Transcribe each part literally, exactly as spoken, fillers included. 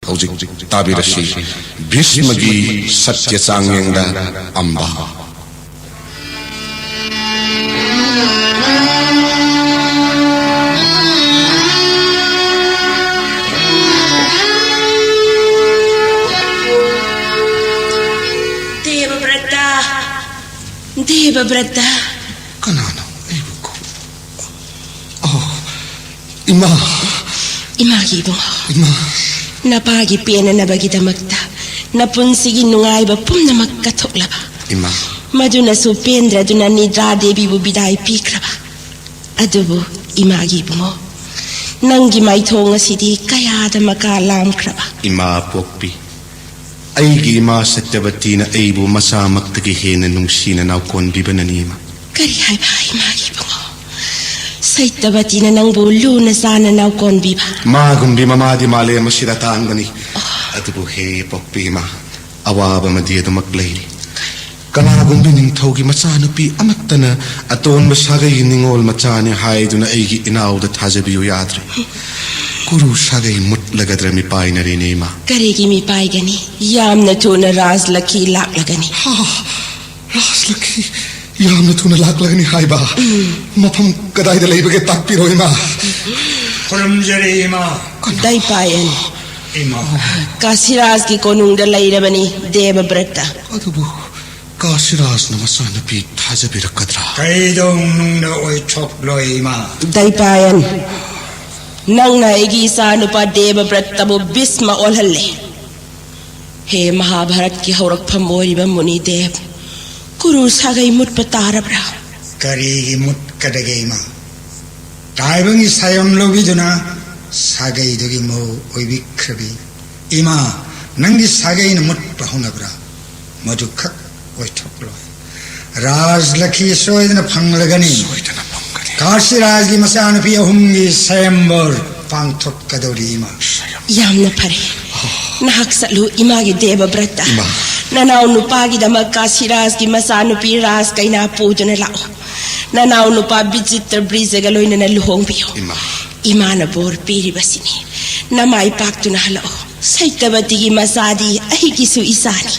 ꯍꯧꯖꯤꯛ ꯇꯥꯕꯤꯔꯁꯤ ꯚꯤꯁꯃꯒꯤ ꯁꯠꯌ ꯆꯥꯡꯌꯦꯡꯗ ꯑꯝꯕ꯫ ꯗꯦꯕꯕ꯭ꯔꯇ, ꯗꯦꯕꯕ꯭ꯔꯇ꯫ ꯀꯅꯥꯅꯣ ꯑꯩꯕꯨ ꯀꯧ-, ꯑꯣ, ꯏꯃꯥ꯫ ꯏꯃꯥꯒꯤ ꯏꯕꯨꯡꯉꯣ꯫ ꯏꯃꯥ꯫ ꯅꯄꯥꯒꯤ ꯄꯦꯟꯅꯅꯕꯒꯤꯗꯃꯛꯇ ꯅꯄꯨꯟꯁꯤꯒꯤ ꯅꯨꯡꯉꯥꯏꯕ ꯄꯨꯝꯅꯃꯛ ꯀꯠꯊꯣꯛꯂꯕ꯫ ꯏꯃꯥ꯫ ꯃꯗꯨꯅꯁꯨ ꯄꯦꯟꯗ꯭ꯔꯗꯨꯅ ꯅꯤꯗ꯭ꯔꯥ ꯗꯦꯕꯤꯕꯨ ꯕꯤꯗꯥꯏ ꯄꯤꯈ꯭ꯔꯕ꯫ ꯑꯗꯨꯕꯨ ꯏꯃꯥꯒꯤ ꯏꯕꯨꯡꯉꯣ, ꯅꯪꯒꯤ ꯃꯥꯏꯊꯣꯡ ꯑꯁꯤꯗꯤ ꯀꯌꯥꯗ ꯃꯀꯥ ꯂꯥꯝꯈ꯭ꯔꯕ꯫ ꯏꯃꯥ ꯄꯣꯛꯄꯤ, ꯑꯩꯒꯤ ꯏꯃꯥ ꯁꯇ꯭ꯌꯕꯇꯤꯅ ꯑꯩꯕꯨ ꯃꯆꯥꯃꯛꯇꯒꯤ ꯍꯦꯟꯅ ꯅꯨꯡꯁꯤꯅ ꯅꯥꯎꯀꯣꯟꯕꯤꯕꯅꯅꯤ, ꯏꯃꯥ꯫ ꯀꯔꯤ ꯍꯥꯏꯕ, ꯏꯃꯥꯒꯤ ꯏꯕꯨꯡꯉꯣ? ꯁꯇ꯭ꯌꯕꯇꯤꯅ ꯅꯪꯕꯨ ꯂꯨꯅ ꯆꯥꯟꯅ ꯅꯥꯎꯀꯣꯟꯕꯤꯕ? ꯃꯥꯒꯨꯝꯕꯤ ꯃꯃꯥꯗꯤ ꯃꯥꯂꯦꯝ ꯑꯁꯤꯗ ꯇꯥꯡꯕꯅꯤ꯫ ꯑꯣ꯫ ꯑꯗꯨꯕꯨ ꯍꯦ ꯄꯣꯛꯄꯤ ꯏꯃꯥ, ꯑꯋꯥꯕ ꯑꯃꯗꯤ ꯑꯗꯨꯃꯛ ꯂꯩꯔꯤ꯫ ꯀꯅꯥꯒꯨꯝꯕꯤ ꯅꯤꯡꯊꯧꯒꯤ ꯃꯆꯥꯅꯨꯄꯤ ꯑꯃꯠꯇꯅ ꯑꯇꯣꯟꯕ ꯁꯥꯒꯩꯒꯤ ꯅꯤꯡꯉꯣꯜ ꯃꯆꯥꯅꯤ ꯍꯥꯏꯗꯨꯅ ꯑꯩꯒꯤ ꯏꯅꯥꯎꯗ ꯊꯥꯖꯕꯤꯌꯨ ꯌꯥꯗ꯭ꯔꯦ꯫ ꯀꯨꯔꯨ ꯁꯥꯒꯩ ꯃꯨꯠꯂꯒꯗ꯭ꯔ ꯃꯤꯄꯥꯏꯅꯔꯦꯅꯦ, ꯏꯃꯥ꯫ ꯀꯔꯤꯒꯤ ꯃꯤꯄꯥꯏꯒꯅꯤ? ꯌꯥꯝꯅ ꯊꯨꯅ ꯔꯥꯖꯂꯛꯈꯤ ꯂꯥꯛꯂꯒꯅꯤ꯫ ꯍꯥ, ꯔꯥꯖꯂꯛꯈꯤ ꯌꯥꯝꯅ ꯊꯨꯅ ꯂꯥꯛꯂꯒꯅꯤ ꯍꯥꯏꯕ? ꯎꯝ꯫ ꯃꯐꯝ ꯀꯗꯥꯏꯗ ꯂꯩꯕꯒꯦ ꯇꯥꯛꯄꯤꯔꯣ, ꯏꯃꯥ꯫ ꯈꯨꯔꯨꯝꯖꯔꯤ, ꯏꯃꯥ꯫ ꯗꯥꯏꯄꯥꯌꯟ꯫ ꯏꯃꯥ꯫ ꯀꯥꯁꯤꯔꯥꯖꯀꯤ ꯀꯣꯅꯨꯡꯗ ꯂꯩꯔꯕꯅꯤ ꯗꯦꯕꯕ꯭ꯔꯠꯇ꯫ ꯑꯗꯨꯕꯨ ꯀꯥꯁꯤꯔꯥꯖꯅ ꯃꯆꯥꯅꯨꯄꯤ ꯊꯥꯖꯕꯤꯔꯛꯀꯗ꯭ꯔꯥ? ꯀꯩꯗꯧꯅꯨꯡꯗ ꯑꯣꯏꯊꯣꯛꯂꯣꯏ, ꯏꯃꯥ꯫ ꯗꯥꯏꯄꯥꯌꯟ, ꯅꯪꯅ ꯑꯩꯒꯤ ꯏꯆꯥꯅꯨꯄꯥ ꯗꯦꯕꯕ꯭ꯔꯠꯇꯕꯨ ꯚꯤꯁꯃ ꯑꯣꯜꯍꯜꯂꯦ꯫ ꯍꯦ ꯃꯍꯥꯚꯥꯔꯠꯀꯤ ꯍꯧꯔꯛꯐꯝ ꯑꯣꯏꯔꯤꯕ ꯃꯨꯅꯤꯗꯦꯕ, ꯀꯨꯔꯨ ꯁꯥꯒꯩ ꯃꯨꯠꯄ ꯇꯥꯔꯕ꯭ꯔꯥ? ꯀꯔꯤꯒꯤ ꯃꯨꯠꯀꯗꯒꯦ, ꯏꯃꯥ? ꯇꯥꯏꯕꯪꯒꯤ ꯁꯥꯌꯣꯟ ꯂꯧꯕꯤꯗꯨꯅ ꯁꯥꯒꯩꯗꯨꯒꯤ ꯃꯧ ꯑꯣꯏꯕꯤꯈ꯭ꯔꯕꯤ ꯏꯃꯥ, ꯅꯪꯒꯤ ꯁꯥꯒꯩꯅ ꯃꯨꯠꯄ ꯍꯧꯅꯕ꯭ꯔꯥ? ꯃꯗꯨꯈꯛ ꯑꯣꯏꯊꯣꯛꯂꯣꯏ꯫ ꯔꯥꯖꯂꯛꯈꯤ ꯁꯣꯏꯗꯅ ꯐꯪꯂꯒꯅꯤ꯫ ꯁꯣꯏꯗꯅ ꯐꯪꯒꯅꯤ꯫ ꯀꯥꯁꯤꯔꯥꯖꯒꯤ ꯃꯆꯥꯅꯨꯄꯤ ꯑꯍꯨꯝꯒꯤ ꯁꯌꯝꯕꯔ ꯄꯥꯡꯊꯣꯛꯀꯗꯧꯔꯤ, ꯏꯃꯥ꯫ ꯌꯥꯝꯅ ꯐꯔꯦ꯫ ꯅꯍꯥꯛ ꯆꯠꯂꯨ, ꯏꯃꯥꯒꯤ ꯗꯦꯕꯕ꯭ꯔꯠꯇ꯫ ꯏꯃꯥ꯫ ꯅꯅꯥꯎ ꯅꯨꯄꯥꯒꯤꯗꯃꯛ ꯀꯥꯁꯤꯔꯥꯖꯒꯤ ꯃꯆꯥꯅꯨꯄꯤ ꯔꯥꯖ ꯀꯩꯅꯥ ꯄꯨꯗꯨꯅ ꯂꯥꯛꯎ꯫ ꯅꯅꯥꯎ ꯅꯨꯄꯥ ꯕꯤꯆꯤꯇ꯭ꯔ ꯕ꯭ꯔꯤꯖꯒ ꯂꯣꯏꯅꯅ ꯂꯨꯍꯣꯡꯕꯤꯌꯨ꯫ ꯏꯃꯥ꯫ ꯏꯃꯥꯅ ꯕꯣꯔ ꯄꯤꯔꯤꯕꯁꯤꯅꯤ꯫ ꯅꯃꯥꯏ ꯄꯥꯛꯇꯨꯅ ꯍꯜꯂꯛꯎ꯫ ꯁꯩꯇꯕꯇꯤꯒꯤ ꯃꯆꯥꯗꯤ ꯑꯩꯒꯤꯁꯨ ꯏꯆꯥꯅꯤ꯫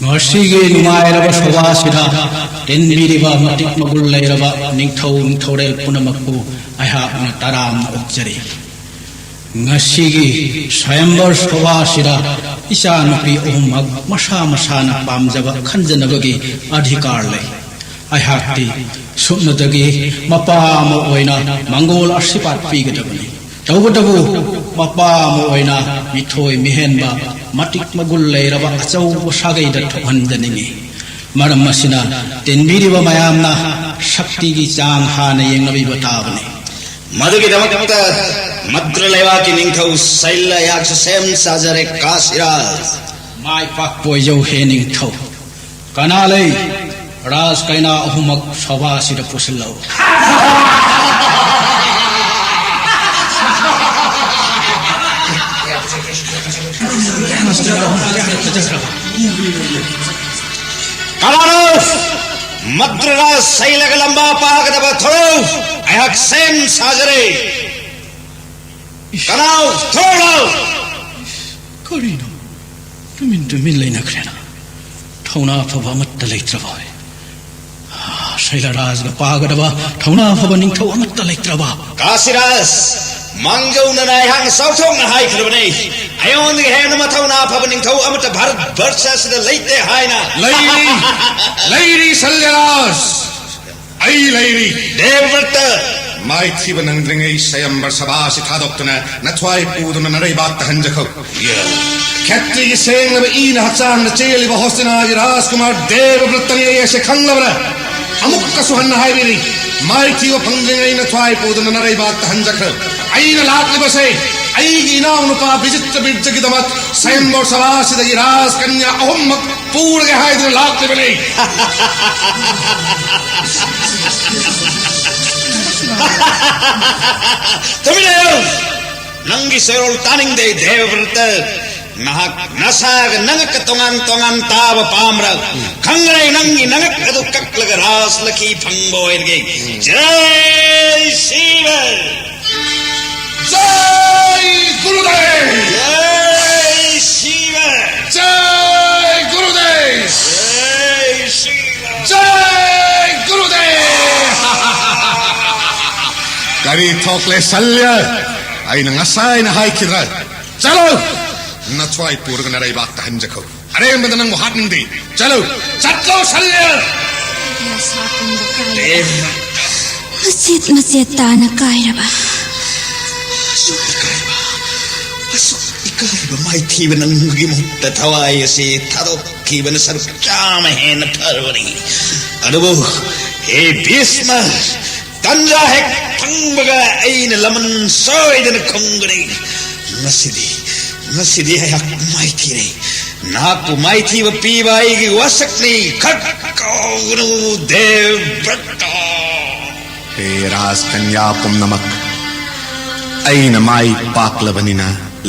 ꯉꯁꯤꯒꯤ ꯅꯨꯡꯉꯥꯏꯔꯕ ꯁꯣꯚꯥꯁꯤꯗ ꯇꯤꯟꯕꯤꯔꯤꯕ ꯃꯇꯤꯛ ꯃꯒꯨꯟ ꯂꯩꯔꯕ ꯅꯤꯡꯊꯧ ꯅꯤꯡꯊꯧꯔꯦꯜ ꯄꯨꯝꯅꯃꯛꯄꯨ ꯑꯩꯍꯥꯛꯅ ꯇꯔꯥꯝꯅ ꯑꯣꯛꯆꯔꯤ꯫ ꯉꯁꯤꯒꯤ ꯁ꯭ꯋꯥꯌꯝꯕꯔ ꯁꯣꯚꯥꯁꯤꯗ ꯏꯆꯥꯅꯨꯄꯤ ꯑꯍꯨꯝꯃꯛ ꯃꯁꯥ ꯃꯁꯥꯅ ꯄꯥꯝꯖꯕ ꯈꯟꯖꯅꯕꯒꯤ ꯑꯙꯤꯀꯥꯔ ꯂꯩ꯫ ꯑꯩꯍꯥꯛꯇꯤ ꯁꯨꯞꯅꯇꯒꯤ ꯃꯄꯥ ꯑꯃ ꯑꯣꯏꯅ ꯃꯪꯒꯣꯜ ꯑꯁꯤꯔꯕꯥꯗ ꯄꯤꯒꯗꯕꯅꯤ꯫ ꯇꯧꯕꯇꯕꯨ ꯃꯄꯥ ꯑꯃ ꯑꯣꯏꯅ ꯃꯤꯊꯣꯏ ꯃꯤꯍꯦꯟꯕ, ꯃꯇꯤꯛ ꯃꯒꯨꯟ ꯂꯩꯔꯕ ꯑꯆꯧꯕ ꯁꯥꯒꯩꯗ ꯊꯣꯛꯍꯟꯖꯅꯤꯡꯏ꯫ ꯃꯔꯝ ꯑꯁꯤꯅ ꯇꯤꯟꯕꯤꯔꯤꯕ ꯃꯌꯥꯝꯅ ꯁꯛꯇꯤꯒꯤ ꯆꯥꯡ ꯍꯥꯟꯅ ꯌꯦꯡꯅꯕꯤꯕ ꯇꯥꯕꯅꯤ꯫ ꯃꯗꯨꯒꯤꯗꯃꯛꯇ ꯃꯗ꯭ꯔ ꯂꯩꯕꯥꯛꯀꯤ ꯅꯤꯡꯊꯧ ꯁꯩꯂ ꯑꯩꯍꯥꯛꯁꯨ ꯁꯦꯝ ꯁꯥꯖꯔꯦ, ꯀꯥꯁꯤꯔꯥꯖ꯫ ꯃꯥꯏ ꯄꯥꯛꯄ ꯑꯣꯏꯖꯧ ꯍꯦ ꯅꯤꯡꯊꯧ꯫ ꯀꯅꯥ ꯂꯩ? ꯔꯥꯖ ꯀꯩꯅꯥ ꯑꯍꯨꯝꯃꯛ ꯁꯣꯚꯥꯁꯤꯗ ꯄꯨꯁꯤꯜꯂꯛꯎ꯫ ꯀꯅꯥꯅꯣ? ꯃꯗ꯭ꯔ ꯔꯥꯖ ꯁꯩꯂꯒ ꯂꯝꯕꯥ ꯄꯥꯒꯗꯕ ꯊꯣꯔꯛꯎ꯫ ꯑꯩꯍꯥꯛ ꯁꯦꯝ ꯁꯥꯖꯔꯦ꯫ ꯀꯅꯥꯎ? ꯊꯣꯔꯛꯎ! ꯀꯔꯤꯅꯣ? ꯇꯨꯃꯤꯟ ꯇꯨꯃꯤꯟ ꯂꯩꯅꯈ꯭ꯔꯦꯅ꯫ ꯊꯧꯅꯥ ꯐꯕ ꯑꯃꯠꯇ ꯂꯩꯇ꯭ꯔꯕ꯫ ꯁꯩꯂꯔꯥꯖꯒ ꯄꯥꯒꯗꯕ ꯊꯧꯅꯥ ꯐꯕ ꯅꯤꯡꯊꯧ ꯑꯃꯠꯇ ꯂꯩꯇ꯭ꯔꯕ꯫ ꯀꯥꯁꯤꯔꯥꯖ, ꯃꯥꯡꯖꯧꯅꯅ ꯑꯩꯍꯥꯛꯅ ꯆꯥꯎꯊꯣꯛꯅ ꯍꯥꯏꯈ꯭ꯔꯕꯅꯤ꯫ ꯑꯩꯉꯣꯟꯗꯒꯤ ꯍꯦꯟꯅ ꯃꯊꯧꯅꯥ ꯐꯕ ꯅꯤꯡꯊꯧ ꯑꯃꯠꯇ ꯚꯥꯔꯠ ꯕꯔꯁ ꯑꯁꯤꯗ ꯂꯩꯇꯦ ꯍꯥꯏꯅ꯫ ꯂꯩꯔꯤ, ꯂꯩꯔꯤ, ꯁꯩꯂꯔꯥꯖ꯫ ꯑꯩ ꯂꯩꯔꯤ꯫ ꯗꯦꯕꯕ꯭ꯔꯇ! ꯃꯥꯏꯊꯤꯕ ꯅꯪꯗ꯭ꯔꯤꯉꯩ ꯁ꯭ꯋꯥꯌꯝꯕꯔ ꯁꯚꯥ ꯑꯁꯤ ꯊꯥꯗꯣꯛꯇꯨꯅ ꯅꯊ꯭ꯋꯥꯏ ꯄꯨꯗꯨꯅ ꯅꯔꯩꯕꯥꯛꯇ ꯍꯟꯖꯈꯣ꯫ ꯈꯦꯇ꯭ꯔꯤꯒꯤ ꯁꯦꯡꯂꯕ ꯏꯅ ꯍꯛꯆꯥꯡꯗ ꯆꯦꯜꯂꯤꯕ ꯍꯣꯁꯇꯤꯅꯥꯒꯤ ꯔꯥꯖꯀꯨꯃꯥꯔ ꯗꯦꯕꯕ꯭ꯔꯇꯅꯤ ꯑꯩ ꯑꯁꯤ ꯈꯪꯂꯕꯅ ꯑꯃꯨꯛꯀꯁꯨ ꯍꯟꯅ ꯍꯥꯏꯕꯤꯔꯤ, ꯃꯥꯏꯊꯤꯕ ꯐꯪꯗ꯭ꯔꯤꯉꯩ ꯅꯊ꯭ꯋꯥꯏ ꯄꯨꯗꯨꯅ ꯅꯔꯩꯕꯥꯛꯇ ꯍꯟꯖꯈ꯭ꯔꯣ꯫ ꯑꯩꯅ ꯂꯥꯛꯂꯤꯕꯁꯦ ꯑꯩꯒꯤ ꯏꯅꯥꯎꯅꯨꯄꯥ ꯕꯤꯖꯤꯇ꯭ꯔ ꯕꯤꯔꯖꯒꯤꯗꯃꯛ ꯁ꯭ꯋꯥꯌꯝꯕꯔ ꯁꯚꯥ ꯑꯁꯤꯗꯒꯤ ꯔꯥꯖꯀꯟꯌꯥ ꯑꯍꯨꯝꯃꯛ ꯄꯨꯔꯒꯦ ꯍꯥꯏꯗꯨꯅ ꯂꯥꯛꯂꯤꯕꯅꯤ꯫ ꯇꯨꯃꯤꯟ ꯂꯩꯌꯨ! ꯅꯪꯒꯤ ꯆꯩꯔꯣꯜ ꯇꯥꯅꯤꯡꯗꯦ, ꯗꯦꯕꯕ꯭ꯔꯇ꯫ ꯅꯍꯥꯛ ꯅꯁꯥꯒ ꯅꯉꯛꯀ ꯇꯣꯉꯥꯟ ꯇꯣꯉꯥꯟ ꯇꯥꯕ ꯄꯥꯝꯕ꯭ꯔꯥ? ꯈꯪꯒꯅꯤ, ꯅꯪꯒꯤ ꯅꯉꯛ ꯑꯗꯨ ꯀꯛꯂꯒ ꯔꯥꯖ ꯂꯛꯈꯤ ꯐꯪꯕ ꯑꯣꯏꯔꯒꯦ꯫ ꯖꯩ ꯁꯤꯕ! ꯖꯩ ꯒꯨꯔꯨꯗꯦꯕ! ꯖꯩ ꯁꯤꯕ! ꯖꯩ ꯒꯨꯔꯨꯗꯦꯕ! ꯖꯩ ꯁꯤꯕ! ꯖꯩ ꯒꯨꯔꯨꯗꯦꯕ! ꯀꯔꯤ ꯊꯣꯛꯂꯦ ꯁꯜꯌ? ꯑꯩꯅ ꯉꯁꯥꯏꯅ ꯍꯥꯏꯈꯤꯗ꯭ꯔꯥ? ꯆꯠꯂꯣ! ꯅꯊ꯭ꯋꯥꯏ ꯄꯨꯔꯒ ꯅꯔꯩꯕꯥꯛꯇ ꯍꯟꯖꯈꯣ꯫ ꯑꯔꯦꯝꯕꯗ ꯅꯪꯕꯨ ꯍꯥꯠꯅꯤꯡꯗꯦ꯫ ꯆꯠꯂꯨ! ꯆꯠꯂꯣ, ꯁꯜꯌ! ꯑꯩꯒꯤ ꯑꯁꯥ ꯄꯨꯝꯕ ꯀꯥꯏꯔꯕ꯫ ꯃꯆꯦꯠ ꯃꯆꯦꯠ ꯇꯥꯅ ꯀꯥꯏꯔꯕ꯫ ꯑꯁꯨꯛ ꯏꯀꯥꯏꯕ, ꯑꯁꯨꯛ ꯏꯀꯥꯏꯕ ꯃꯥꯏꯊꯤꯕ ꯅꯪꯒꯤ ꯃꯍꯨꯠꯇ ꯊꯋꯥꯏ ꯑꯁꯤ ꯊꯥꯗꯣꯛꯈꯤꯕꯅ ꯁꯔꯨꯛ ꯆꯥꯝꯃ ꯍꯦꯟꯅ ꯐꯔꯕꯅꯤ꯫ ꯑꯗꯨꯕꯨ ꯍꯦ ꯚꯤꯁꯃ, ꯇꯟꯖꯥ ꯍꯦꯛ ꯐꯪꯕꯒ ꯑꯩꯅ ꯂꯃꯟ ꯁꯣꯏꯗꯅ ꯈꯨꯝꯒꯅꯤ꯫ ꯉꯁꯤꯗꯤ, ꯉꯁꯤꯗꯤ ꯑꯩꯍꯥꯛ ꯃꯥꯏꯊꯤꯔꯦ꯫ ꯅꯍꯥꯛꯄꯨ ꯃꯥꯏꯊꯤꯕ ꯄꯤꯕ ꯑꯩꯒꯤ ꯋꯥꯁꯛꯅꯤ꯫ ꯈꯛ ꯀꯥꯎꯒꯅꯨ, ꯗꯦꯕꯕ꯭ꯔꯇ꯫ ꯍꯦ ꯔꯥꯖꯀꯟꯌꯥ ꯄꯨꯝꯅꯃꯛ, ꯑꯩꯅ ꯃꯥꯏ ꯄꯥꯛꯂꯕꯅꯤꯅ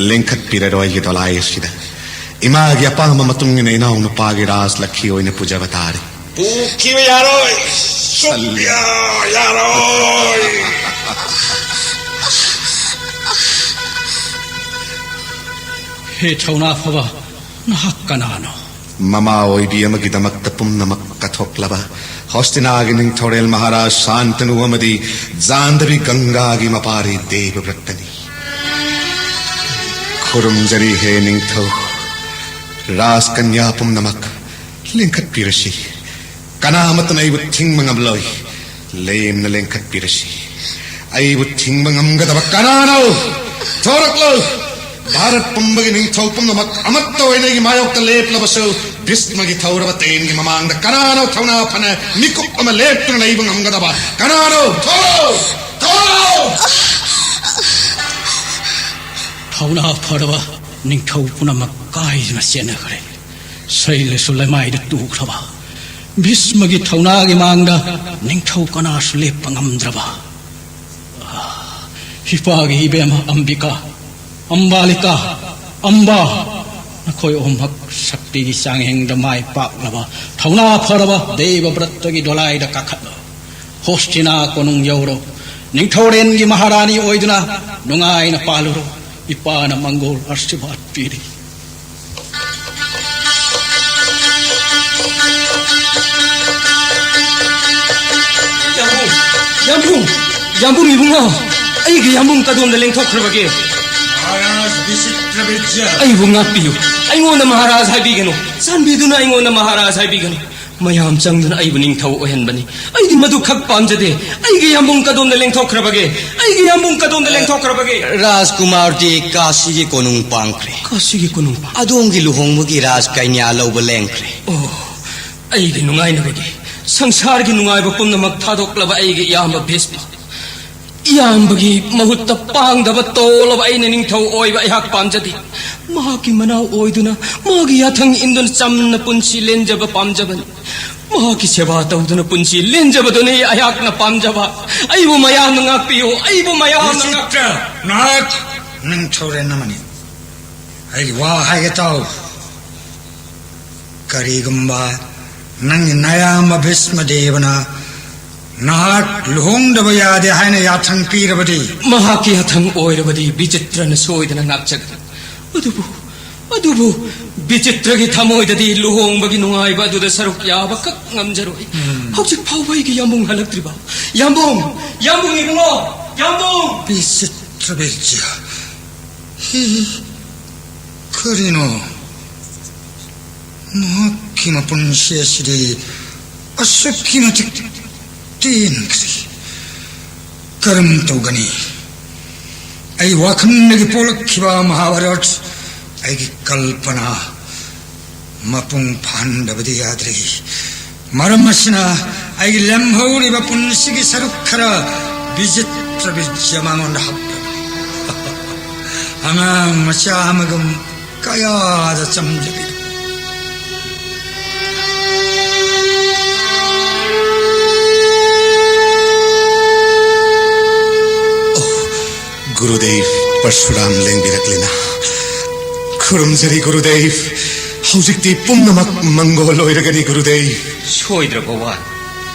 ꯂꯦꯡꯈꯠꯄꯤꯔꯔꯣꯏꯒꯦ ꯗꯣꯂꯥꯏ ꯑꯁꯤꯗ꯫ ꯏꯃꯥꯒꯤ ꯑꯄꯥꯝꯕ ꯃꯇꯨꯡ ꯏꯟꯅ ꯏꯅꯥꯎ ꯅꯨꯄꯥꯒꯤ ꯔꯥꯖ ꯂꯛꯈꯤ ꯑꯣꯏꯅ ꯄꯨꯖꯕ ꯇꯥꯔꯦ꯫ ꯄꯨꯈꯤꯕ ꯌꯥꯔꯣꯏ꯫ ꯁꯜꯂꯤ꯫ ꯁꯨꯛꯌꯥ ꯌꯥꯔꯣꯏ꯫ ꯍꯦ ꯊꯧꯅꯥ ꯐꯕ, ꯅꯍꯥꯛ ꯀꯅꯥꯅꯣ? ꯃꯃꯥ ꯑꯣꯏꯕꯤ ꯑꯃꯒꯤꯗꯃꯛꯇ ꯄꯨꯝꯅꯃꯛ ꯀꯠꯊꯣꯛꯂꯕ ꯍꯣꯁꯇꯤꯅꯥꯒꯤ ꯅꯤꯡꯊꯧꯔꯦꯜ ꯃꯍꯥꯔꯥꯖ ꯁꯥꯟꯇꯅꯨ ꯑꯃꯗꯤ ꯖꯥꯟꯗꯕꯤ ꯒꯪꯒꯥꯒꯤ ꯃꯄꯥꯔꯤ ꯗꯦꯕꯕ꯭ꯔꯠꯇꯅꯤ꯫ ꯈꯨꯔꯨꯝꯖꯔꯤ ꯍꯦ ꯅꯤꯡꯊꯧ, ꯔꯥꯖꯀꯟꯌꯥ ꯄꯨꯝꯅꯃꯛ ꯂꯤꯡꯈꯠꯄꯤꯔꯁꯤ꯫ ꯀꯅꯥ ꯑꯃꯠꯇꯅ ꯑꯩꯕꯨ ꯊꯤꯡꯕ ꯉꯝꯂꯣꯏ꯫ ꯂꯦꯝꯅ ꯂꯦꯡꯈꯠꯄꯤꯔꯁꯤ꯫ ꯑꯩꯕꯨ ꯊꯤꯡꯕ ꯉꯝꯒꯗꯕ ꯀꯅꯥꯅꯣ? ꯊꯣꯔꯛꯂꯣ! ꯚꯥꯔꯠ ꯄꯨꯝꯕꯒꯤ ꯅꯤꯡꯊꯧ ꯄꯨꯝꯅꯃꯛ ꯑꯃꯠꯇ ꯑꯣꯏꯅ ꯑꯩꯒꯤ ꯃꯥꯌꯣꯛꯇ ꯂꯦꯞꯂꯕꯁꯨ, ꯚꯤꯁꯃꯒꯤ ꯊꯧꯔꯕ ꯇꯦꯟꯒꯤ ꯃꯃꯥꯡꯗ ꯀꯅꯥꯅꯣ ꯊꯧꯅꯥ ꯐꯅ ꯃꯤꯀꯨꯞ ꯑꯃ ꯂꯦꯞꯇꯨꯅ ꯂꯩꯕ ꯉꯝꯒꯗꯕ? ꯀꯅꯥꯅꯣ? ꯊꯣꯔꯛꯂꯣ! ꯊꯣꯔꯛꯂꯣ! ꯊꯧꯅꯥ ꯐꯔꯕ ꯅꯤꯡꯊꯧ ꯄꯨꯝꯅꯃꯛ ꯀꯥꯏꯗꯨꯅ ꯆꯦꯟꯅꯈ꯭ꯔꯦ꯫ ꯁꯩꯂꯁꯨ ꯂꯩꯃꯥꯏꯗ ꯇꯨꯈ꯭ꯔꯕ, ꯚꯤꯁꯃꯒꯤ ꯊꯧꯅꯥꯒꯤ ꯃꯥꯡꯗ ꯅꯤꯡꯊꯧ ꯀꯅꯥꯁꯨ ꯂꯦꯞꯄ ꯉꯝꯗ꯭ꯔꯕ, ꯏꯄꯥꯒꯤ ꯏꯕꯦꯝꯃ ꯑꯝꯕꯤꯀꯥ, ꯑꯝꯕꯥꯂꯤꯀꯥ, ꯑꯝꯕꯥ, ꯅꯈꯣꯏ ꯑꯍꯨꯝꯃꯛ ꯁꯛꯇꯤꯒꯤ ꯆꯥꯡꯌꯦꯡꯗ ꯃꯥꯏ ꯄꯥꯛꯂꯕ, ꯊꯧꯅꯥ ꯐꯔꯕ ꯗꯦꯕ ꯕ꯭ꯔꯠꯇꯒꯤ ꯗꯣꯂꯥꯏꯗ ꯀꯥꯈꯠꯂꯣ꯫ ꯍꯣꯁꯇꯤꯅꯥ ꯀꯣꯅꯨꯡ ꯌꯧꯔꯣ꯫ ꯅꯤꯡꯊꯧꯔꯦꯟꯒꯤ ꯃꯍꯥꯔꯥꯅꯤ ꯑꯣꯏꯗꯨꯅ ꯅꯨꯡꯉꯥꯏꯅ ꯄꯥꯜꯂꯨꯔꯣ꯫ ꯏꯄꯥꯅ ꯃꯪꯒꯣꯜ ꯑꯥꯁꯤꯔꯕꯥꯗ ꯄꯤꯔꯤ꯫ ꯌꯥꯝꯕꯨꯡ! ꯌꯥꯝꯕꯨꯡ! ꯌꯥꯝꯕꯨꯡ ꯏꯕꯨꯡꯉꯣ! ꯑꯩꯒꯤ ꯌꯥꯝꯕꯨꯡ ꯀꯗꯣꯝꯗ ꯂꯦꯡꯊꯣꯛꯈ꯭ꯔꯕꯒꯦ? ꯃꯍꯥꯔꯥꯖ ꯕꯤꯆꯤꯇ꯭ꯔꯕꯤꯖ꯭ꯌ! ꯑꯩꯕꯨ ꯉꯥꯛꯄꯤꯌꯨ! ꯑꯩꯉꯣꯟꯗ ꯃꯍꯥꯔꯥꯖ ꯍꯥꯏꯕꯤꯒꯅꯨ! ꯆꯥꯟꯕꯤꯗꯨꯅ ꯑꯩꯉꯣꯟꯗ ꯃꯍꯥꯔꯥꯖ ꯍꯥꯏꯕꯤꯒꯅꯨ! ꯃꯌꯥꯝ ꯆꯪꯗꯨꯅ ꯑꯩꯕꯨ ꯅꯤꯡꯊꯧ ꯑꯣꯏꯍꯟꯕꯅꯤ꯫ ꯑꯩꯗꯤ ꯃꯗꯨ ꯈꯛ ꯄꯥꯝꯖꯗꯦ꯫ ꯑꯩꯒꯤ ꯌꯥꯝꯕꯨꯡ ꯀꯗꯣꯝꯗ ꯂꯦꯡꯊꯣꯛꯈ꯭ꯔꯕꯒꯦ? ꯑꯩꯒꯤ ꯌꯥꯝꯕꯨꯡ ꯀꯗꯣꯝꯗ ꯂꯦꯡꯊꯣꯛꯈ꯭ꯔꯕꯒꯦ? ꯔꯥꯖꯀꯨꯃꯥꯔꯗꯤ ꯀꯥꯁꯤꯒꯤ ꯀꯣꯅꯨꯡ ꯄꯥꯡꯈ꯭ꯔꯦ꯫ ꯀꯥꯁꯤꯒꯤ ꯀꯣꯅꯨꯡ ꯄꯥꯡ- ꯑꯗꯣꯝꯒꯤ ꯂꯨꯍꯣꯡꯕꯒꯤ ꯔꯥꯖ ꯀꯩꯅ꯭ꯌꯥ ꯂꯧꯕ ꯂꯦꯡꯈ꯭ꯔꯦ꯫ ꯑꯣ, ꯑꯩꯒꯤ ꯅꯨꯡꯉꯥꯏꯅꯕꯒꯤ, ꯁꯪꯁꯥꯔꯒꯤ ꯅꯨꯡꯉꯥꯏꯕ ꯄꯨꯝꯅꯃꯛ ꯊꯥꯗꯣꯛꯂꯕ ꯑꯩꯒꯤ ꯏꯌꯥꯝꯕ ꯚꯤꯁꯃ, ꯏꯌꯥꯝꯕꯒꯤ ꯃꯍꯨꯠꯇ ꯄꯥꯡꯗꯕ ꯇꯣꯜꯂꯕ ꯑꯩꯅ ꯅꯤꯡꯊꯧ ꯑꯣꯏꯕ ꯑꯩꯍꯥꯛ ꯄꯥꯝꯖꯗꯦ꯫ ꯃꯍꯥꯛꯀꯤ ꯃꯅꯥꯎ ꯑꯣꯏꯗꯨꯅ, ꯃꯥꯒꯤ ꯌꯥꯊꯪ ꯏꯟꯗꯨꯅ ꯆꯝꯅ ꯄꯨꯟꯁꯤ ꯂꯦꯟꯖꯕ ꯄꯥꯝꯖꯕꯅꯤ꯫ ꯃꯍꯥꯛꯀꯤ ꯁꯦꯕꯥ ꯇꯧꯗꯨꯅ ꯄꯨꯟꯁꯤ ꯂꯦꯟꯖꯕꯗꯨꯅꯤ ꯑꯩꯍꯥꯛꯅ ꯄꯥꯝꯖꯕ꯫ ꯑꯩꯕꯨ ꯃꯌꯥꯝꯅ ꯉꯥꯛꯄꯤꯌꯨ, ꯑꯩꯕꯨ ꯃꯌꯥꯝꯅ ꯉꯥꯛ- ꯕꯤꯆꯤꯇ꯭ꯔ, ꯅꯍꯥꯛ ꯅꯤꯡꯊꯧꯔꯦꯜ ꯑꯃꯅꯤ꯫ ꯑꯩꯒꯤ ꯋꯥ ꯍꯥꯏꯒꯦ ꯇꯥꯎ꯫ ꯀꯔꯤꯒꯨꯝꯕ ꯅꯪꯒꯤ ꯅꯌꯥꯝꯕ ꯚꯤꯁꯃꯗꯦꯕꯅ ꯅꯍꯥꯛ ꯂꯨꯍꯣꯡꯗꯕ ꯌꯥꯗꯦ ꯍꯥꯏꯅ ꯌꯥꯊꯪ ꯄꯤꯔꯕꯗꯤ? ꯃꯍꯥꯛꯀꯤ ꯌꯥꯊꯪ ꯑꯣꯏꯔꯕꯗꯤ ꯕꯤꯆꯤꯇ꯭ꯔꯅ ꯁꯣꯏꯗꯅ ꯉꯥꯛꯆꯒꯅꯤ꯫ ꯑꯗꯨꯕꯨ, ꯑꯗꯨꯕꯨ ꯕꯤꯆꯤꯇ꯭ꯔꯒꯤ ꯊꯃꯣꯏꯗꯗꯤ ꯂꯨꯍꯣꯡꯕꯒꯤ ꯅꯨꯡꯉꯥꯏꯕ ꯑꯗꯨꯗ ꯁꯔꯨꯛ ꯌꯥꯕ ꯀꯛ ꯉꯝꯖꯔꯣꯏ꯫ ꯎꯝ꯫ ꯍꯧꯖꯤꯛ ꯐꯥꯎꯕ ꯑꯩꯒꯤ ꯌꯥꯝꯕꯨꯡ ꯍꯜꯂꯛꯇ꯭ꯔꯤꯕ? ꯌꯥꯝꯕꯨꯡ! ꯌꯥꯝꯕꯨꯡ ꯏꯕꯨꯡꯉꯣ! ꯌꯥꯝꯕꯨꯡ! ꯕꯤꯆꯤꯇ꯭ꯔ ꯕꯤꯖ꯭ꯌ꯫ ꯍꯤ, ꯀꯔꯤꯅꯣ? ꯃꯍꯥꯛꯀꯤ ꯃꯄꯨꯟꯁꯤ ꯑꯁꯤꯗꯤ ꯑꯁꯨꯛꯀꯤ ꯃꯇꯤꯛ ꯇꯦꯟꯈ꯭ꯔꯦ꯫ ꯀꯔꯝ ꯇꯧꯒꯅꯤ? ꯑꯩ ꯋꯥꯈꯜꯗꯒꯤ ꯄꯣꯛꯂꯛꯈꯤꯕ ꯃꯍꯥꯚꯥꯔꯠ, ꯑꯩꯒꯤ ꯀꯜꯄꯅꯥ ꯃꯄꯨꯡ ꯐꯥꯍꯟꯗꯕꯗꯤ ꯌꯥꯗ꯭ꯔꯦ꯫ ꯃꯔꯝ ꯑꯁꯤꯅ ꯑꯩꯒꯤ ꯂꯦꯝꯍꯧꯔꯤꯕ ꯄꯨꯟꯁꯤꯒꯤ ꯁꯔꯨꯛ ꯈꯔ ꯕꯤꯆꯤꯇ꯭ꯔ ꯕꯤꯖ꯭ꯌ ꯃꯉꯣꯟꯗ ꯍꯥꯞꯂꯕꯅꯤ꯫ ꯑꯉꯥꯡ ꯃꯆꯥ ꯑꯃꯒꯨꯝ ꯀꯌꯥꯗ ꯆꯝꯖꯕꯤꯗꯨ꯫ ꯑꯣ, ꯒꯨꯔꯨꯗꯦꯕ, ꯄꯔꯁꯨꯔꯥꯝ ꯂꯦꯡꯕꯤꯔꯛꯂꯤꯅ꯫ ꯈꯨꯔꯨꯝꯖꯔꯤ ꯒꯨꯔꯨꯗꯦꯕ꯫ ꯍꯧꯖꯤꯛꯇꯤ ꯄꯨꯝꯅꯃꯛ ꯃꯪꯒꯣꯜ ꯑꯣꯏꯔꯒꯅꯤ ꯒꯨꯔꯨꯗꯦꯕ꯫ ꯁꯣꯏꯗ꯭ꯔꯕ ꯋꯥꯅꯤ꯫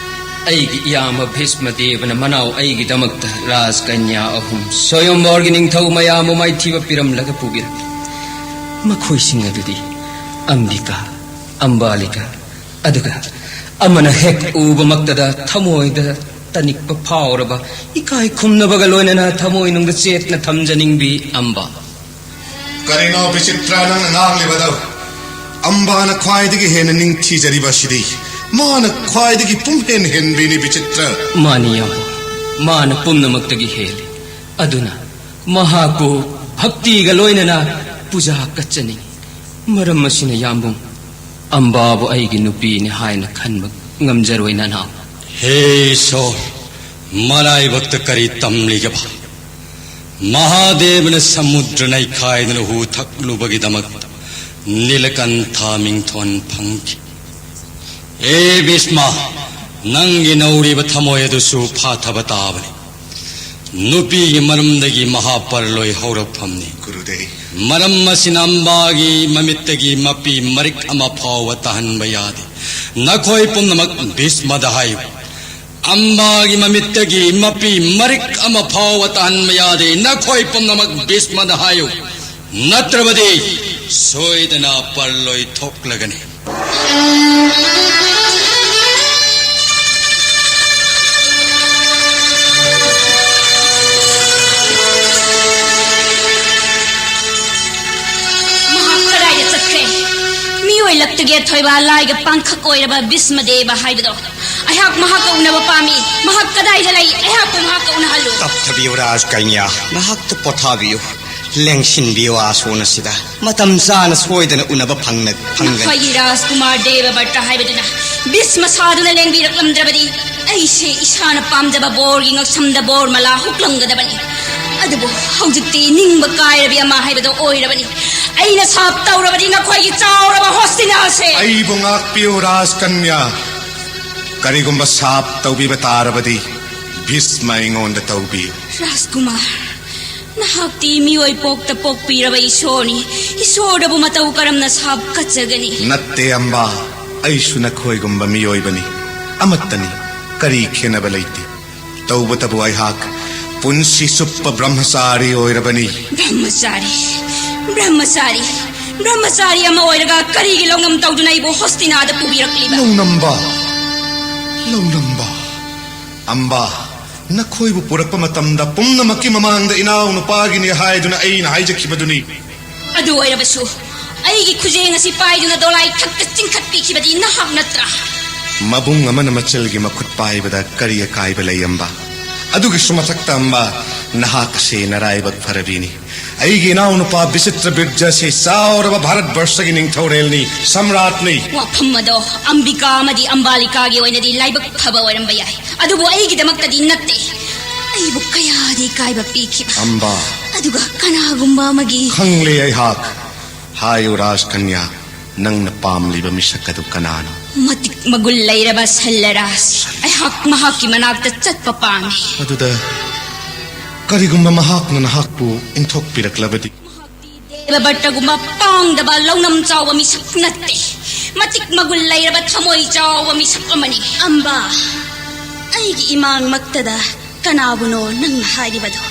ꯑꯩꯒꯤ ꯏꯌꯥꯝꯕ ꯚꯤꯁꯃꯗꯦꯕꯅ ꯃꯅꯥꯎ ꯑꯩꯒꯤꯗꯃꯛꯇ ꯔꯥꯖꯀꯟꯌꯥ ꯑꯍꯨꯝ, ꯁ꯭ꯋꯌꯝꯕꯔꯒꯤ ꯅꯤꯡꯊꯧ ꯃꯌꯥꯝꯕꯨ ꯃꯥꯏꯊꯤꯕ ꯄꯤꯔꯝꯂꯒ ꯄꯨꯕꯤꯔꯛꯂꯤ꯫ ꯃꯈꯣꯏꯁꯤꯡ ꯑꯗꯨꯗꯤ ꯑꯝꯕꯤꯀꯥ, ꯑꯝꯕꯥꯂꯤꯀꯥ, ꯑꯗꯨꯒ ꯑꯃꯅ ꯍꯦꯛ ꯎꯕꯃꯛꯇꯗ ꯊꯃꯣꯏꯗ ꯇꯅꯤꯛꯄ ꯐꯥꯎꯔꯕ, ꯏꯀꯥꯏ ꯈꯨꯝꯅꯕꯒ ꯂꯣꯏꯅꯅ ꯊꯃꯣꯏꯅꯨꯡꯗ ꯆꯦꯠꯅ ꯊꯝꯖꯅꯤꯡꯕꯤ ꯑꯝꯕꯥ꯫ ꯀꯔꯤꯅꯣ ꯕꯤꯆꯤꯇ꯭ꯔ ꯅꯪꯅ ꯉꯥꯡꯂꯤꯕꯗꯣ? ꯑꯝꯕꯥꯅ ꯈ꯭ꯋꯥꯏꯗꯒꯤ ꯍꯦꯟꯅ ꯅꯤꯡꯊꯤꯖꯔꯤꯕ ꯑꯁꯤꯗꯤ ꯃꯥꯅ ꯈ꯭ꯋꯥꯏꯗꯒꯤ ꯄꯨꯝꯍꯦꯟ ꯍꯦꯟꯕꯤꯅꯤ ꯕꯤꯆꯤꯇ꯭ꯔ꯫ ꯃꯥꯅꯤ ꯌꯥꯝꯕ, ꯃꯥꯅ ꯄꯨꯝꯅꯃꯛꯇꯒꯤ ꯍꯦꯜꯂꯤ꯫ ꯑꯗꯨꯅ ꯃꯍꯥꯛꯄꯨ ꯚꯛꯇꯤꯒ ꯂꯣꯏꯅꯅ ꯄꯨꯖꯥ ꯀꯠꯆꯅꯤꯡꯏ꯫ ꯃꯔꯝ ꯑꯁꯤꯅ ꯌꯥꯝꯕꯨꯡ, ꯑꯝꯕꯥꯕꯨ ꯑꯩꯒꯤ ꯅꯨꯄꯤꯅꯤ ꯍꯥꯏꯅ ꯈꯟꯕ ꯉꯝꯖꯔꯣꯏ ꯅꯅꯥꯎ꯫ ꯍꯦ ꯏꯁꯣꯔ, ꯃꯔꯥꯏꯕꯛꯇ ꯀꯔꯤ ꯇꯝꯂꯤꯒꯕ? ꯃꯍꯥꯗꯦꯕꯅ ꯁꯃꯨꯗ꯭ꯔ ꯅꯩꯈꯥꯏꯗꯨꯅ ꯍꯨ ꯊꯛꯂꯨꯕꯒꯤꯗꯃꯛ ꯅꯤꯂꯀꯟꯊ ꯃꯤꯡꯊꯣꯟ ꯐꯪꯈꯤ꯫ ꯑꯦ ꯚꯤꯁꯃ, ꯅꯪꯒꯤ ꯅꯧꯔꯤꯕ ꯊꯃꯣꯏ ꯑꯗꯨꯁꯨ ꯐꯥꯊꯕ ꯇꯥꯕꯅꯤ꯫ ꯅꯨꯄꯤꯒꯤ ꯃꯔꯝꯗꯒꯤ ꯃꯍꯥꯄꯔꯂꯣꯏ ꯍꯧꯔꯛꯐꯝꯅꯤ꯫ ꯒꯨꯔꯨꯗꯦꯕ꯫ ꯃꯔꯝ ꯑꯁꯤꯅ ꯑꯝꯕꯥꯒꯤ ꯃꯃꯤꯠꯇꯒꯤ ꯃꯄꯤ ꯃꯔꯤꯛ ꯑꯃ ꯐꯥꯎꯕ ꯇꯥꯍꯟꯕ ꯌꯥꯗꯦ꯫ ꯅꯈꯣꯏ ꯄꯨꯝꯅꯃꯛ ꯚꯤꯁꯃꯗ ꯍꯥꯏꯌꯨ꯫ ꯑꯝꯕꯥꯒꯤ ꯃꯃꯤꯠꯇꯒꯤ ꯃꯄꯤ ꯃꯔꯤꯛ ꯑꯃ ꯐꯥꯎꯕ ꯇꯥꯍꯟꯕ ꯌꯥꯗꯦ꯫ ꯅꯈꯣꯏ ꯄꯨꯝꯅꯃꯛ ꯚꯤꯁꯃꯗ ꯍꯥꯏꯌꯨ, ꯅꯠꯇ꯭ꯔꯕꯗꯤ ꯁꯣꯏꯗꯅ ꯄꯔꯂꯣꯏ ꯊꯣꯛꯂꯒꯅꯤ꯫ ꯃꯍꯥꯛ ꯀꯗꯥꯏꯗ ꯆꯠꯈ꯭ꯔꯦ? ꯃꯤꯑꯣꯏ ꯂꯛꯇꯒꯤ ꯑꯊꯣꯏꯕ ꯂꯥꯏꯒ ꯄꯥꯡꯈꯛ ꯑꯣꯏꯔꯕ ꯚꯤꯁꯃꯗꯦꯕ ꯍꯥꯏꯕꯗꯣ꯫ ꯑꯩꯍꯥꯛ ꯃꯍꯥꯛꯀ ꯎꯅꯕ ꯄꯥꯝꯃꯤ꯫ ꯃꯍꯥꯛ ꯀꯗꯥꯏꯗ ꯂꯩ? ꯑꯩꯍꯥꯛꯄꯨ ꯃꯍꯥꯛꯀ ꯎꯅꯍꯜꯂꯨ꯫ ꯇꯞꯊꯕꯤꯌꯨ ꯔꯥꯖꯀꯟꯌꯥ꯫ ꯉꯥꯏꯍꯥꯛꯇ ꯄꯣꯊꯥꯕꯤꯌꯨ꯫ ꯂꯦꯡꯁꯤꯟꯕꯤꯌꯨ ꯑꯥꯁꯣꯟ ꯑꯁꯤꯗ꯫ ꯃꯇꯝ ꯆꯥꯅ ꯁꯣꯏꯗꯅ ꯎꯅꯕ ꯐꯪꯅ ꯐꯪꯒꯅꯤ꯫ ꯅꯈꯣꯏꯒꯤ ꯔꯥꯖꯀꯨꯃꯥꯔ ꯗꯦꯕ ꯕꯔꯇ ꯍꯥꯏꯕꯗꯨꯅ ꯚꯤꯁꯃ ꯁꯥꯗꯨꯅ ꯂꯦꯡꯕꯤꯔꯛꯂꯝꯗ꯭ꯔꯕꯗꯤ ꯑꯩꯁꯦ ꯏꯁꯥꯅ ꯄꯥꯝꯖꯕ ꯕꯣꯔꯒꯤ ꯉꯛꯁꯝꯗ ꯕꯣꯔ ꯃꯂꯥ ꯍꯨꯛꯂꯝꯒꯗꯕꯅꯤ꯫ ꯑꯗꯨꯕꯨ ꯍꯧꯖꯤꯛꯇꯤ ꯅꯤꯡꯕ ꯀꯥꯏꯔꯕꯤ ꯑꯃ ꯍꯥꯏꯕꯗꯣ ꯑꯣꯏꯔꯕꯅꯤ꯫ ꯑꯩꯅ ꯁꯥꯞ ꯇꯧꯔꯕꯗꯤ ꯅꯈꯣꯏꯒꯤ ꯆꯥꯎꯔꯕ ꯍꯣꯁꯇꯤꯅꯥꯁꯦ꯫ ꯑꯩꯕꯨ ꯉꯥꯛꯄꯤꯌꯨ ꯔꯥꯖꯀꯟꯌꯥ꯫ ꯀꯔꯤꯒꯨꯝꯕ ꯁꯥꯞ ꯇꯧꯕꯤꯕ ꯇꯥꯔꯕꯗꯤ ꯚꯤꯁꯃ ꯑꯩꯉꯣꯟꯗ ꯇꯧꯕꯤꯌꯨ꯫ ꯔꯥꯖꯀꯨꯃꯥꯔ, ꯅꯍꯥꯛꯇꯤ ꯃꯤꯑꯣꯏ ꯄꯣꯛꯇ ꯄꯣꯛꯄꯤꯔꯕ ꯏꯁꯣꯔꯅꯤ꯫ ꯏꯁꯣꯔꯗꯕꯨ ꯃꯇꯧ ꯀꯔꯝꯅ ꯁꯥꯞ ꯀꯠꯆꯒꯅꯤ? ꯅꯠꯇꯦ ꯑꯝꯕꯥ, ꯑꯩꯁꯨ ꯅꯈꯣꯏꯒꯨꯝꯕ ꯃꯤꯑꯣꯏꯕꯅꯤ, ꯑꯃꯠꯇꯅꯤ꯫ ꯀꯔꯤ ꯈꯦꯠꯅꯕ ꯂꯩꯇꯦ꯫ ꯇꯧꯕꯇꯕꯨ ꯑꯩꯍꯥꯛ ꯄꯨꯟꯁꯤ ꯆꯨꯞꯄ ꯕ꯭ꯔꯍ꯭ꯃꯆꯥꯔꯤ ꯑꯣꯏꯔꯕꯅꯤ꯫ ꯕ꯭ꯔꯍ꯭ꯃꯆꯥꯔꯤ, ꯕ꯭ꯔꯍ꯭ꯃꯆꯥꯔꯤ, ꯕ꯭ꯔꯍ꯭ꯃꯆꯥꯔꯤ ꯑꯃ ꯑꯣꯏꯔꯒ ꯀꯔꯤꯒꯤ ꯂꯧꯅꯝ ꯇꯧꯗꯨꯅ ꯑꯩꯕꯨ ꯍꯣꯁꯇꯤꯅꯥꯗ ꯄꯨꯕꯤꯔꯛꯂꯤꯕ? ꯂꯧꯅꯝꯕ, ꯂꯧꯅꯝꯕ꯫ ꯑꯝꯕꯥ, ꯅꯈꯣꯏꯕꯨ ꯄꯨꯔꯛꯄ ꯃꯇꯝꯗ ꯄꯨꯝꯅꯃꯛꯀꯤ ꯃꯃꯥꯡꯗ ꯏꯅꯥꯎ ꯅꯨꯄꯥꯒꯤꯅꯤ ꯍꯥꯏꯗꯨꯅ ꯑꯩꯅ ꯍꯥꯏꯖꯈꯤꯕꯗꯨꯅꯤ꯫ ꯑꯗꯨ ꯑꯣꯏꯔꯕꯁꯨ ꯑꯩꯒꯤ ꯈꯨꯖꯦꯡ ꯑꯁꯤ ꯄꯥꯏꯗꯨꯅ ꯗꯣꯂꯥꯏ ꯊꯛꯇ ꯆꯤꯡꯈꯠꯄꯤꯈꯤꯕꯗꯤ ꯅꯍꯥꯛ ꯅꯠꯇ꯭ꯔꯥ? ꯃꯕꯨꯡ ꯑꯃꯅ ꯃꯆꯜꯒꯤ ꯃꯈꯨꯠ ꯄꯥꯏꯕꯗ ꯀꯔꯤ ꯑꯀꯥꯏꯕ ꯂꯩ ꯑꯝꯕꯥ? ꯑꯗꯨꯒꯤꯁꯨ ꯃꯊꯛꯇ ꯑꯝꯕꯥ, ꯅꯍꯥꯛ ꯑꯁꯤ ꯅꯔꯥꯏꯕꯛ ꯐꯔꯕꯤꯅꯤ꯫ ꯑꯩꯒꯤ ꯏꯅꯥꯎꯅꯨꯄꯥ ꯕꯤꯆꯤꯇ꯭ꯔ ꯕꯤꯔꯖ ꯑꯁꯤ ꯆꯥꯎꯔꯕ ꯚꯥꯔꯠ ꯕꯔꯁꯒꯤ ꯅꯤꯡꯊꯧꯔꯦꯜꯅꯤ, ꯁꯝꯔꯥꯠꯅꯤ꯫ ꯋꯥꯐꯝ ꯑꯗꯣ ꯑꯝꯕꯤꯀꯥ ꯑꯃꯗꯤ ꯑꯝꯕꯥꯂꯤꯀꯥꯒꯤ ꯑꯣꯏꯅꯗꯤ ꯂꯥꯏꯕꯛ ꯐꯕ ꯑꯣꯏꯔꯝꯕ ꯌꯥꯏ, ꯑꯗꯨꯕꯨ ꯑꯩꯒꯤꯗꯃꯛꯇꯗꯤ ꯅꯠꯇꯦ꯫ ꯑꯩꯕꯨ ꯀꯌꯥꯗꯤ ꯏꯀꯥꯏꯕ ꯄꯤꯈꯤꯕ꯫ ꯑꯝꯕꯥ꯫ ꯑꯗꯨꯒ ꯀꯅꯥꯒꯨꯝꯕ ꯑꯃꯒꯤ ꯈꯪꯂꯦ ꯑꯩꯍꯥꯛ꯫ ꯍꯥꯏꯌꯨ ꯔꯥꯖꯀꯟꯌꯥ, ꯅꯪꯅ ꯄꯥꯝꯂꯤꯕ ꯃꯤꯁꯛ ꯑꯗꯨ ꯀꯅꯥꯅꯣ? ꯃꯇꯤꯛ ꯃꯒꯨꯟ ꯂꯩꯔꯕ ꯁꯜꯂꯔꯥꯖ꯫ ꯑꯩꯍꯥꯛ ꯃꯍꯥꯛꯀꯤ ꯃꯅꯥꯛꯇ ꯆꯠꯄ ꯄꯥꯝꯃꯤ꯫ ꯑꯗꯨꯗ ꯀꯔꯤꯒꯨꯝꯕ ꯃꯍꯥꯛꯅ ꯅꯍꯥꯛꯄꯨ ꯏꯟꯊꯣꯛꯄꯤꯔꯛꯂꯕꯗꯤ? ꯗꯦꯕꯕ꯭ꯔꯇꯒꯨꯝꯕ ꯄꯥꯡꯗꯕ ꯂꯧꯅꯝ ꯆꯥꯎꯕ ꯃꯤꯁꯛ ꯅꯠꯇꯦ꯫ ꯃꯇꯤꯛ ꯃꯒꯨꯟ ꯂꯩꯔꯕ ꯊꯃꯣꯏ ꯆꯥꯎꯕ ꯃꯤꯁꯛ ꯑꯃꯅꯤ꯫ ꯑꯝꯕꯥ, ꯑꯩꯒꯤ ꯏꯃꯥꯡꯃꯛꯇꯗ ꯀꯅꯥꯕꯨꯅꯣ ꯅꯪꯅ ꯍꯥꯏꯔꯤꯕꯗꯣ?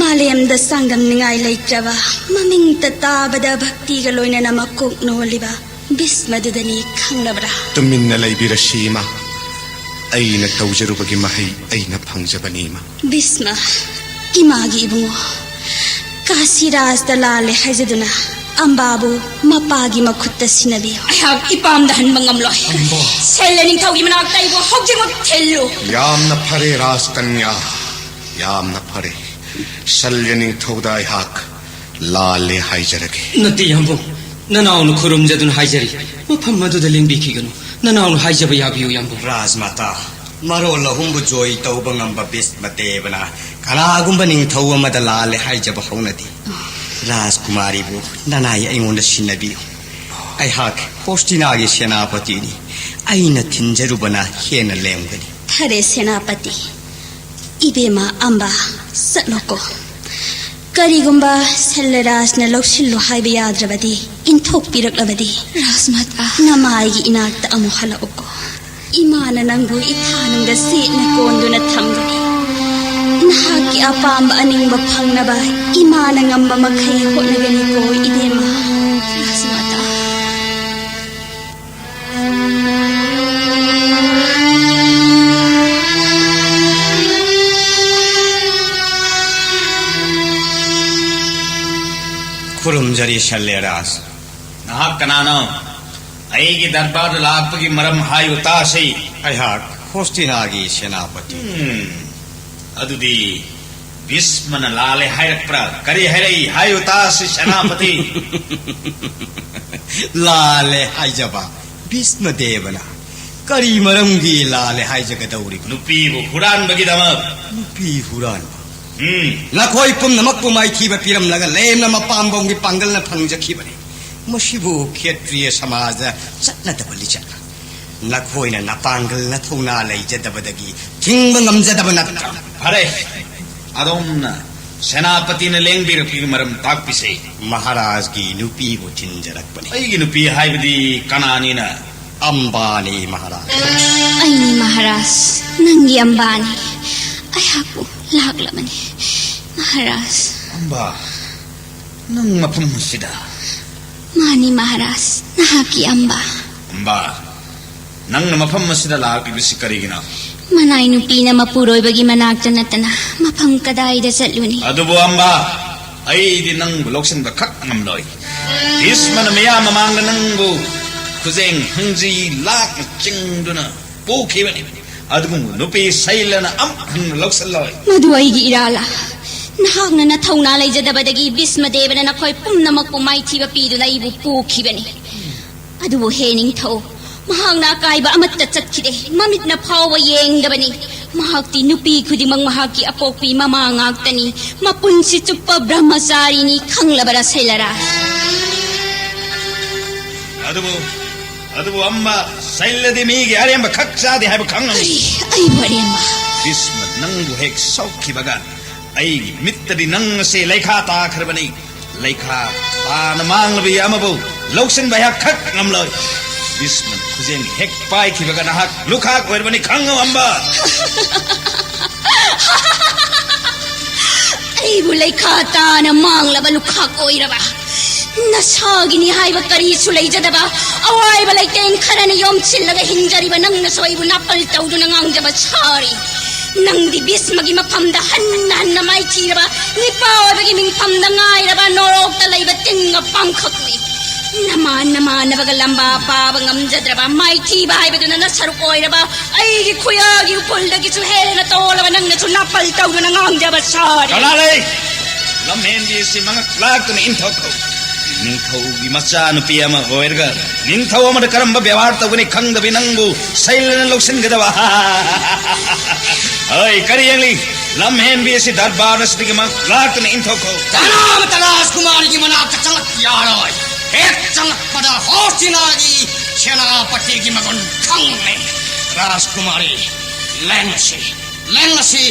ꯃꯥꯂꯦꯝꯗ ꯆꯥꯡꯗꯝꯅꯤꯡꯉꯥꯏ ꯂꯩꯇ꯭ꯔꯕ, ꯃꯃꯤꯡꯇ ꯇꯥꯕꯗ ꯚꯛꯇꯤꯒ ꯂꯣꯏꯅꯅ ꯃꯀꯣꯛ ꯅꯣꯜꯂꯤꯕ ꯚꯤꯁꯃꯗꯨꯗꯅꯤ, ꯈꯪꯂꯕ꯭ꯔꯥ? ꯇꯨꯃꯤꯟꯅ ꯂꯩꯕꯤꯔꯁꯤ ꯏꯃꯥ, ꯑꯩꯅ ꯇꯧꯖꯔꯨꯕꯒꯤ ꯃꯍꯩ ꯑꯩꯅ ꯐꯪꯖꯕꯅꯤ ꯏꯃꯥ꯫ ꯚꯤꯁꯃ, ꯏꯃꯥꯒꯤ ꯏꯕꯨꯡꯉꯣ, ꯀꯥꯁꯤꯔꯥꯖꯇ ꯂꯥꯜꯂꯦ ꯍꯥꯏꯖꯗꯨꯅ ꯑꯝꯕꯥꯕꯨ ꯃꯄꯥꯒꯤ ꯃꯈꯨꯠꯇ ꯁꯤꯟꯅꯕꯤꯌꯨ꯫ ꯑꯩꯍꯥꯛ ꯏꯄꯥꯝꯗ ꯍꯟꯕ ꯉꯝꯂꯣꯏ꯫ ꯑꯝꯕꯥ꯫ ꯁꯦꯜꯂ ꯅꯤꯡꯊꯧꯒꯤ ꯃꯅꯥꯛꯇ ꯑꯩꯕꯨ ꯍꯧꯖꯤꯛꯃꯛ ꯊꯤꯜꯂꯨ꯫ ꯌꯥꯝꯅ ꯐꯔꯦ ꯔꯥꯖꯀꯟꯌꯥ, ꯌꯥꯝꯅ ꯐꯔꯦ꯫ ꯁꯜꯌ ꯅꯤꯡꯊꯧꯗ ꯑꯩꯍꯥꯛ ꯂꯥꯜꯂꯦ ꯍꯥꯏꯖꯔꯒꯦ꯫ ꯅꯠꯇꯦ ꯌꯥꯝꯕꯨꯡ, ꯅꯅꯥꯎꯅ ꯈꯨꯔꯨꯝꯖꯗꯨꯅ ꯍꯥꯏꯖꯔꯤ, ꯃꯐꯝ ꯑꯗꯨꯗ ꯂꯦꯡꯕꯤꯈꯤꯒꯅꯨ꯫ ꯅꯅꯥꯎꯅ ꯍꯥꯏꯖꯕ ꯌꯥꯕꯤꯌꯨ ꯌꯥꯝꯕꯨꯡ꯫ ꯔꯥꯖꯃꯥꯇꯥ, ꯃꯔꯣꯜ ꯑꯍꯨꯝꯕꯨ ꯖꯣꯏ ꯇꯧꯕ ꯉꯝꯕ ꯚꯤꯁꯃꯗꯦꯕꯅ ꯀꯅꯥꯒꯨꯝꯕ ꯅꯤꯡꯊꯧ ꯑꯃꯗ ꯂꯥꯜꯂꯦ ꯍꯥꯏꯖꯕ ꯍꯧꯅꯗꯦ꯫ ꯔꯥꯖꯀꯨꯃꯥꯔꯤꯕꯨ ꯅꯅꯥꯏ ꯑꯩꯉꯣꯟꯗ ꯁꯤꯟꯅꯕꯤꯌꯨ꯫ ꯑꯩꯍꯥꯛ ꯍꯣꯁꯇꯤꯅꯥꯒꯤ ꯁꯦꯅꯥꯄꯇꯤꯅꯤ꯫ ꯑꯩꯅ ꯊꯤꯟꯖꯔꯨꯕꯅ ꯍꯦꯟꯅ ꯂꯦꯝꯒꯅꯤ꯫ ꯐꯔꯦ ꯁꯦꯅꯥꯄꯇꯤ꯫ ꯏꯕꯦꯝꯃ ꯑꯝꯕ, ꯆꯠꯂꯣꯀꯣ꯫ ꯀꯔꯤꯒꯨꯝꯕ ꯁꯜꯂꯔꯥꯖꯅ ꯂꯧꯁꯤꯜꯂꯨ ꯍꯥꯏꯕ ꯌꯥꯗ꯭ꯔꯕꯗꯤ, ꯏꯟꯊꯣꯛꯄꯤꯔꯛꯂꯕꯗꯤ, ꯔꯥꯖꯃꯥꯇꯥ, ꯅꯃꯥꯏꯒꯤ ꯏꯅꯥꯛꯇ ꯑꯃꯨꯛ ꯍꯜꯂꯛꯎꯀꯣ꯫ ꯏꯃꯥꯅ ꯅꯪꯕꯨ ꯏꯊꯥꯅꯨꯡꯗ ꯁꯦꯠꯅ ꯀꯣꯟꯗꯨꯅ ꯊꯝꯒꯅꯤ꯫ ꯅꯍꯥꯛꯀꯤ ꯑꯄꯥꯝꯕ ꯑꯅꯤꯡꯕ ꯐꯪꯅꯕ ꯏꯃꯥꯅ ꯉꯝꯕ ꯃꯈꯩ ꯍꯣꯠꯅꯒꯅꯤꯀꯣ, ꯏꯕꯦꯝꯃ꯫ ꯔꯥꯖꯃꯥꯇꯥ꯫ ꯈꯨꯔꯨꯝꯖꯔꯤ, ꯁꯜꯂꯦꯔꯥꯖ꯫ ꯅꯍꯥꯛ ꯀꯅꯥꯅꯣ? ꯑꯩꯒꯤ ꯗꯔꯕꯥꯔꯗ ꯂꯥꯛꯄꯒꯤ ꯃꯔꯝ ꯍꯥꯏꯌꯨ ꯇꯥꯁꯤ꯫ ꯑꯩꯍꯥꯛ ꯍꯣꯁꯇꯤꯅꯥꯒꯤ ꯁꯦꯅꯥꯄꯇꯤ꯫ ꯎꯝ, ꯑꯗꯨꯗꯤ ꯚꯤꯁꯃꯅ ꯂꯥꯜꯂꯦ ꯍꯥꯏꯔꯛꯄ꯭ꯔꯥ? ꯀꯔꯤ ꯍꯥꯏꯔꯛꯏ? ꯍꯥꯏꯌꯨ ꯇꯥꯁꯤ, ꯁꯦꯅꯥꯄꯇꯤ꯫ ꯂꯥꯜꯂꯦ ꯍꯥꯏꯖꯕ ꯚꯤꯁꯃ ꯗꯦꯕꯅ ꯀꯔꯤ ꯃꯔꯝꯒꯤ ꯂꯥꯜꯂꯦ ꯍꯥꯏꯖꯒꯗꯧꯔꯤꯕꯅꯣ? ꯅꯨꯄꯤꯕꯨ ꯍꯨꯔꯥꯟꯕꯒꯤꯗꯃꯛ꯫ ꯅꯨꯄꯤ ꯍꯨꯔꯥꯟꯕ? ꯎꯝ꯫ ꯅꯈꯣꯏ ꯄꯨꯝꯅꯃꯛꯄꯨ ꯃꯥꯏꯊꯤꯕ ꯄꯤꯔꯝꯂꯒ ꯂꯦꯝꯅ ꯃꯄꯥꯝꯕꯣꯝꯒꯤ ꯄꯥꯡꯒꯜꯅ ꯐꯪꯖꯈꯤꯕꯅꯤ꯫ ꯃꯁꯤꯕꯨ ꯈꯦꯇ꯭ꯔꯤꯌ ꯁꯃꯥꯖꯗ ꯆꯠꯅꯗꯕ ꯂꯤꯆꯠ꯫ ꯅꯈꯣꯏꯅ ꯅꯄꯥꯡꯒꯜ ꯅꯊꯧꯅꯥ ꯂꯩꯖꯗꯕꯗꯒꯤ ꯊꯤꯡꯕ ꯉꯝꯖꯗꯕ ꯅꯠꯇ꯭ꯔꯥ? ꯐꯔꯦ, ꯑꯗꯣꯝꯅ ꯁꯦꯅꯥꯄꯇꯤꯅ ꯂꯦꯡꯕꯤꯔꯛꯄꯒꯤ ꯃꯔꯝ ꯇꯥꯛꯄꯤꯁꯦ꯫ ꯃꯍꯥꯔꯥꯖꯒꯤ ꯅꯨꯄꯤꯕꯨ ꯊꯤꯟꯖꯔꯛꯄꯅꯤ꯫ ꯑꯩꯒꯤ ꯅꯨꯄꯤ ꯍꯥꯏꯕꯗꯤ ꯀꯅꯥꯅꯤꯅ? ꯑꯝꯕꯥꯅꯤ, ꯃꯍꯥꯔꯥꯖ꯫ ꯑꯩꯅꯤ ꯃꯍꯥꯔꯥꯖ, ꯅꯪꯒꯤ ꯑꯝꯕꯥꯅꯤ꯫ ꯑꯩꯍꯥꯛꯄꯨ ꯂꯥꯛꯂꯕꯅꯤ, ꯃꯍꯥꯔꯥꯖ꯫ ꯑꯝꯕꯥ, ꯅꯪ ꯃꯐꯝ ꯑꯁꯤꯗ? ꯃꯥꯅꯤ ꯃꯍꯥꯔꯥꯖ, ꯅꯍꯥꯛꯀꯤ ꯑꯝꯕꯥ꯫ ꯑꯝꯕꯥ, ꯅꯪꯅ ꯃꯐꯝ ꯑꯁꯤꯗ ꯂꯥꯛꯂꯤꯕꯁꯤ ꯀꯔꯤꯒꯤꯅꯣ? ꯃꯅꯥꯏ ꯅꯨꯄꯤꯅ ꯃꯄꯨꯔꯣꯏꯕꯒꯤ ꯃꯅꯥꯛꯇ ꯅꯠꯇꯅ ꯃꯐꯝ ꯀꯗꯥꯏꯗ ꯆꯠꯂꯨꯅꯤ? ꯑꯗꯨꯕꯨ ꯑꯝꯕꯥ, ꯑꯩꯗꯤ ꯅꯪꯕꯨ ꯂꯧꯁꯤꯟꯕ ꯈꯛ ꯉꯝꯂꯣꯏ꯫ ꯚꯤꯁꯃꯅ ꯃꯤꯌꯥꯝ ꯃꯃꯥꯡꯗ ꯅꯪꯕꯨ ꯈꯨꯖꯦꯡ ꯍꯪꯖꯤ ꯂꯥꯛꯅ ꯆꯤꯡꯗꯨꯅ ꯄꯨꯈꯤꯕꯅꯤ꯫ ꯑꯗꯨꯒꯨꯝꯕ ꯅꯨꯄꯤ ꯁꯩꯂꯅ ꯑꯃꯨꯛ ꯍꯟꯅ ꯂꯧꯁꯤꯜꯂꯣꯏ꯫ ꯃꯗꯨ ꯑꯩꯒꯤ ꯏꯔꯥꯜꯂ? ꯅꯍꯥꯛꯅ ꯅꯊꯧꯅꯥ ꯂꯩꯖꯗꯕꯗꯒꯤ ꯚꯤꯁꯃꯗꯦꯕꯅ ꯅꯈꯣꯏ ꯄꯨꯝꯅꯃꯛꯄꯨ ꯃꯥꯏꯊꯤꯕ ꯄꯤꯗꯨꯅ ꯑꯩꯕꯨ ꯄꯨꯈꯤꯕꯅꯤ꯫ ꯑꯗꯨꯕꯨ ꯍꯦ ꯅꯤꯡꯊꯧ, ꯃꯍꯥꯛꯅ ꯑꯀꯥꯏꯕ ꯑꯃꯠꯇ ꯆꯠꯈꯤꯗꯦ꯫ ꯃꯃꯤꯠꯅ ꯐꯥꯎꯕ ꯌꯦꯡꯗꯕꯅꯤ꯫ ꯃꯍꯥꯛꯇꯤ ꯅꯨꯄꯤ ꯈꯨꯗꯤꯡꯃꯛ ꯃꯍꯥꯛꯀꯤ ꯑꯄꯣꯛꯄꯤ ꯃꯃꯥ ꯉꯥꯛꯇꯅꯤ꯫ ꯃꯄꯨꯟꯁꯤ ꯆꯨꯞꯄ ꯕ꯭ꯔꯍ꯭ꯃꯆꯥꯔꯤꯅꯤ, ꯈꯪꯂꯕꯔꯥ ꯁꯩꯂꯔꯥ? ꯑꯗꯨꯕꯨ, ꯑꯗꯨꯕꯨ ꯑꯝꯕ, ꯁꯩꯂꯗꯤ ꯃꯤꯒꯤ ꯑꯔꯦꯝꯕ ꯈꯛ ꯆꯥꯗꯦ ꯍꯥꯏꯕ ꯈꯪꯂꯝꯃꯤ꯫ ꯀꯔꯤ? ꯑꯩꯕꯨ ꯑꯔꯦꯝꯕ? ꯚꯤꯁꯃ ꯅꯪꯕꯨ ꯍꯦꯛ ꯁꯣꯛꯈꯤꯕꯒ ꯑꯩꯒꯤ ꯃꯤꯠꯇꯗꯤ ꯅꯪ ꯑꯁꯦ ꯂꯩꯈꯥ ꯇꯥꯈ꯭ꯔꯕꯅꯤ꯫ ꯂꯩꯈꯥ ꯇꯥꯅ ꯃꯥꯡꯂꯕ ꯑꯃꯕꯨ ꯂꯧꯁꯤꯟꯕ ꯑꯩꯍꯥꯛ ꯈꯛ ꯉꯝꯂꯣꯏ꯫ ꯕꯤꯁꯃ ꯈꯨꯖꯦꯡ ꯍꯦꯛ ꯄꯥꯏꯈꯤꯕꯒ ꯅꯍꯥꯛ ꯂꯨꯈꯥꯛ ꯑꯣꯏꯔꯕꯅꯤ, ꯈꯪꯉꯨ ꯑꯝꯕ꯫ ꯑꯩꯕꯨ ꯂꯩꯈꯥ ꯇꯥꯅ ꯃꯥꯡꯂꯕ ꯂꯨꯈꯥꯛ ꯑꯣꯏꯔꯕ? ꯅꯁꯥꯒꯤꯅꯤ ꯍꯥꯏꯕ ꯀꯔꯤꯁꯨ ꯂꯩꯖꯗꯕ, ꯑꯋꯥꯏꯕ ꯂꯩꯇꯦꯡ ꯈꯔꯅ ꯌꯣꯝꯁꯤꯜꯂꯒ ꯍꯤꯡꯖꯔꯤꯕ ꯅꯪꯅꯁꯨ ꯑꯩꯕꯨ ꯅꯥꯄꯜ ꯇꯧꯗꯨꯅ ꯉꯥꯡꯖꯕ ꯁꯥꯔꯤ꯫ ꯅꯪꯗꯤ ꯕꯤꯁꯃꯒꯤ ꯃꯐꯝꯗ ꯍꯟꯅ ꯍꯟꯅ ꯃꯥꯏꯊꯤꯔꯕ, ꯅꯤꯄꯥ ꯑꯣꯏꯕꯒꯤ ꯃꯤꯡꯐꯝꯗ ꯉꯥꯏꯔꯕ ꯅꯣꯔꯣꯛꯇ ꯂꯩꯕ ꯇꯤꯟꯒ ꯄꯥꯡꯈꯛꯅꯤ꯫ ꯅꯃꯥꯟ ꯅꯃꯥꯟꯅꯕꯒ ꯂꯝꯕꯥ ꯄꯥꯕ ꯉꯝꯖꯗ꯭ꯔꯕ, ꯃꯥꯏꯊꯤꯕ ꯍꯥꯏꯕꯗꯨꯅ ꯅꯁꯔꯨꯛ ꯑꯣꯏꯔꯕ, ꯑꯩꯒꯤ ꯈꯨꯌꯥꯒꯤ ꯎꯐꯨꯜꯗꯒꯤꯁꯨ ꯍꯦꯟꯅ ꯇꯣꯜꯂꯕ ꯅꯪꯅꯁꯨ ꯅꯥꯄꯜ ꯇꯧꯗꯨꯅ ꯉꯥꯡꯖꯕ ꯁꯥꯔꯤ꯫ ꯀꯅꯥ ꯂꯩ? ꯂꯝꯍꯦꯟꯕꯤ ꯑꯁꯤ ꯃꯉꯛ ꯂꯥꯛꯇꯨꯅ ꯏꯟꯊꯣꯛꯈꯣ꯫ ꯅꯤꯡꯊꯧꯒꯤ ꯃꯆꯥꯅꯨꯄꯤ ꯑꯃ ꯑꯣꯏꯔꯒ ꯅꯤꯡꯊꯧ ꯑꯃꯗ ꯀꯔꯝꯕ ꯕꯦꯕꯥꯔ ꯇꯧꯒꯅꯤ ꯈꯪꯗꯕꯤ ꯅꯪꯕꯨ ꯁꯩꯂꯅ ꯂꯧꯁꯤꯟꯒꯗꯕ? ꯍꯣꯏ, ꯀꯔꯤ ꯌꯦꯡꯂꯤ? ꯂꯝꯍꯦꯟꯕꯤ ꯑꯁꯤ ꯗꯔꯕꯥꯔ ꯑꯁꯤꯗꯒꯤ ꯃꯉꯛ ꯂꯥꯛꯇꯨꯅ ꯏꯟꯊꯣꯛꯈꯣ꯫ ꯀꯅꯥꯃꯠꯇ ꯔꯥꯖꯀꯨꯃꯥꯔꯤꯒꯤ ꯃꯅꯥꯛꯇ ꯆꯪꯂꯛꯄ ꯌꯥꯔꯣꯏ꯫ ꯍꯦꯛ ꯆꯪꯂꯛꯄꯗ ꯍꯣꯁꯇꯤꯅꯥꯒꯤ ꯁꯦꯅꯥꯄꯇꯤꯒꯤ ꯃꯒꯨꯟ ꯈꯪꯂꯦ꯫ ꯔꯥꯖꯀꯨꯃꯥꯔꯤ, ꯂꯦꯡꯂꯁꯤ, ꯂꯦꯡꯂꯁꯤ꯫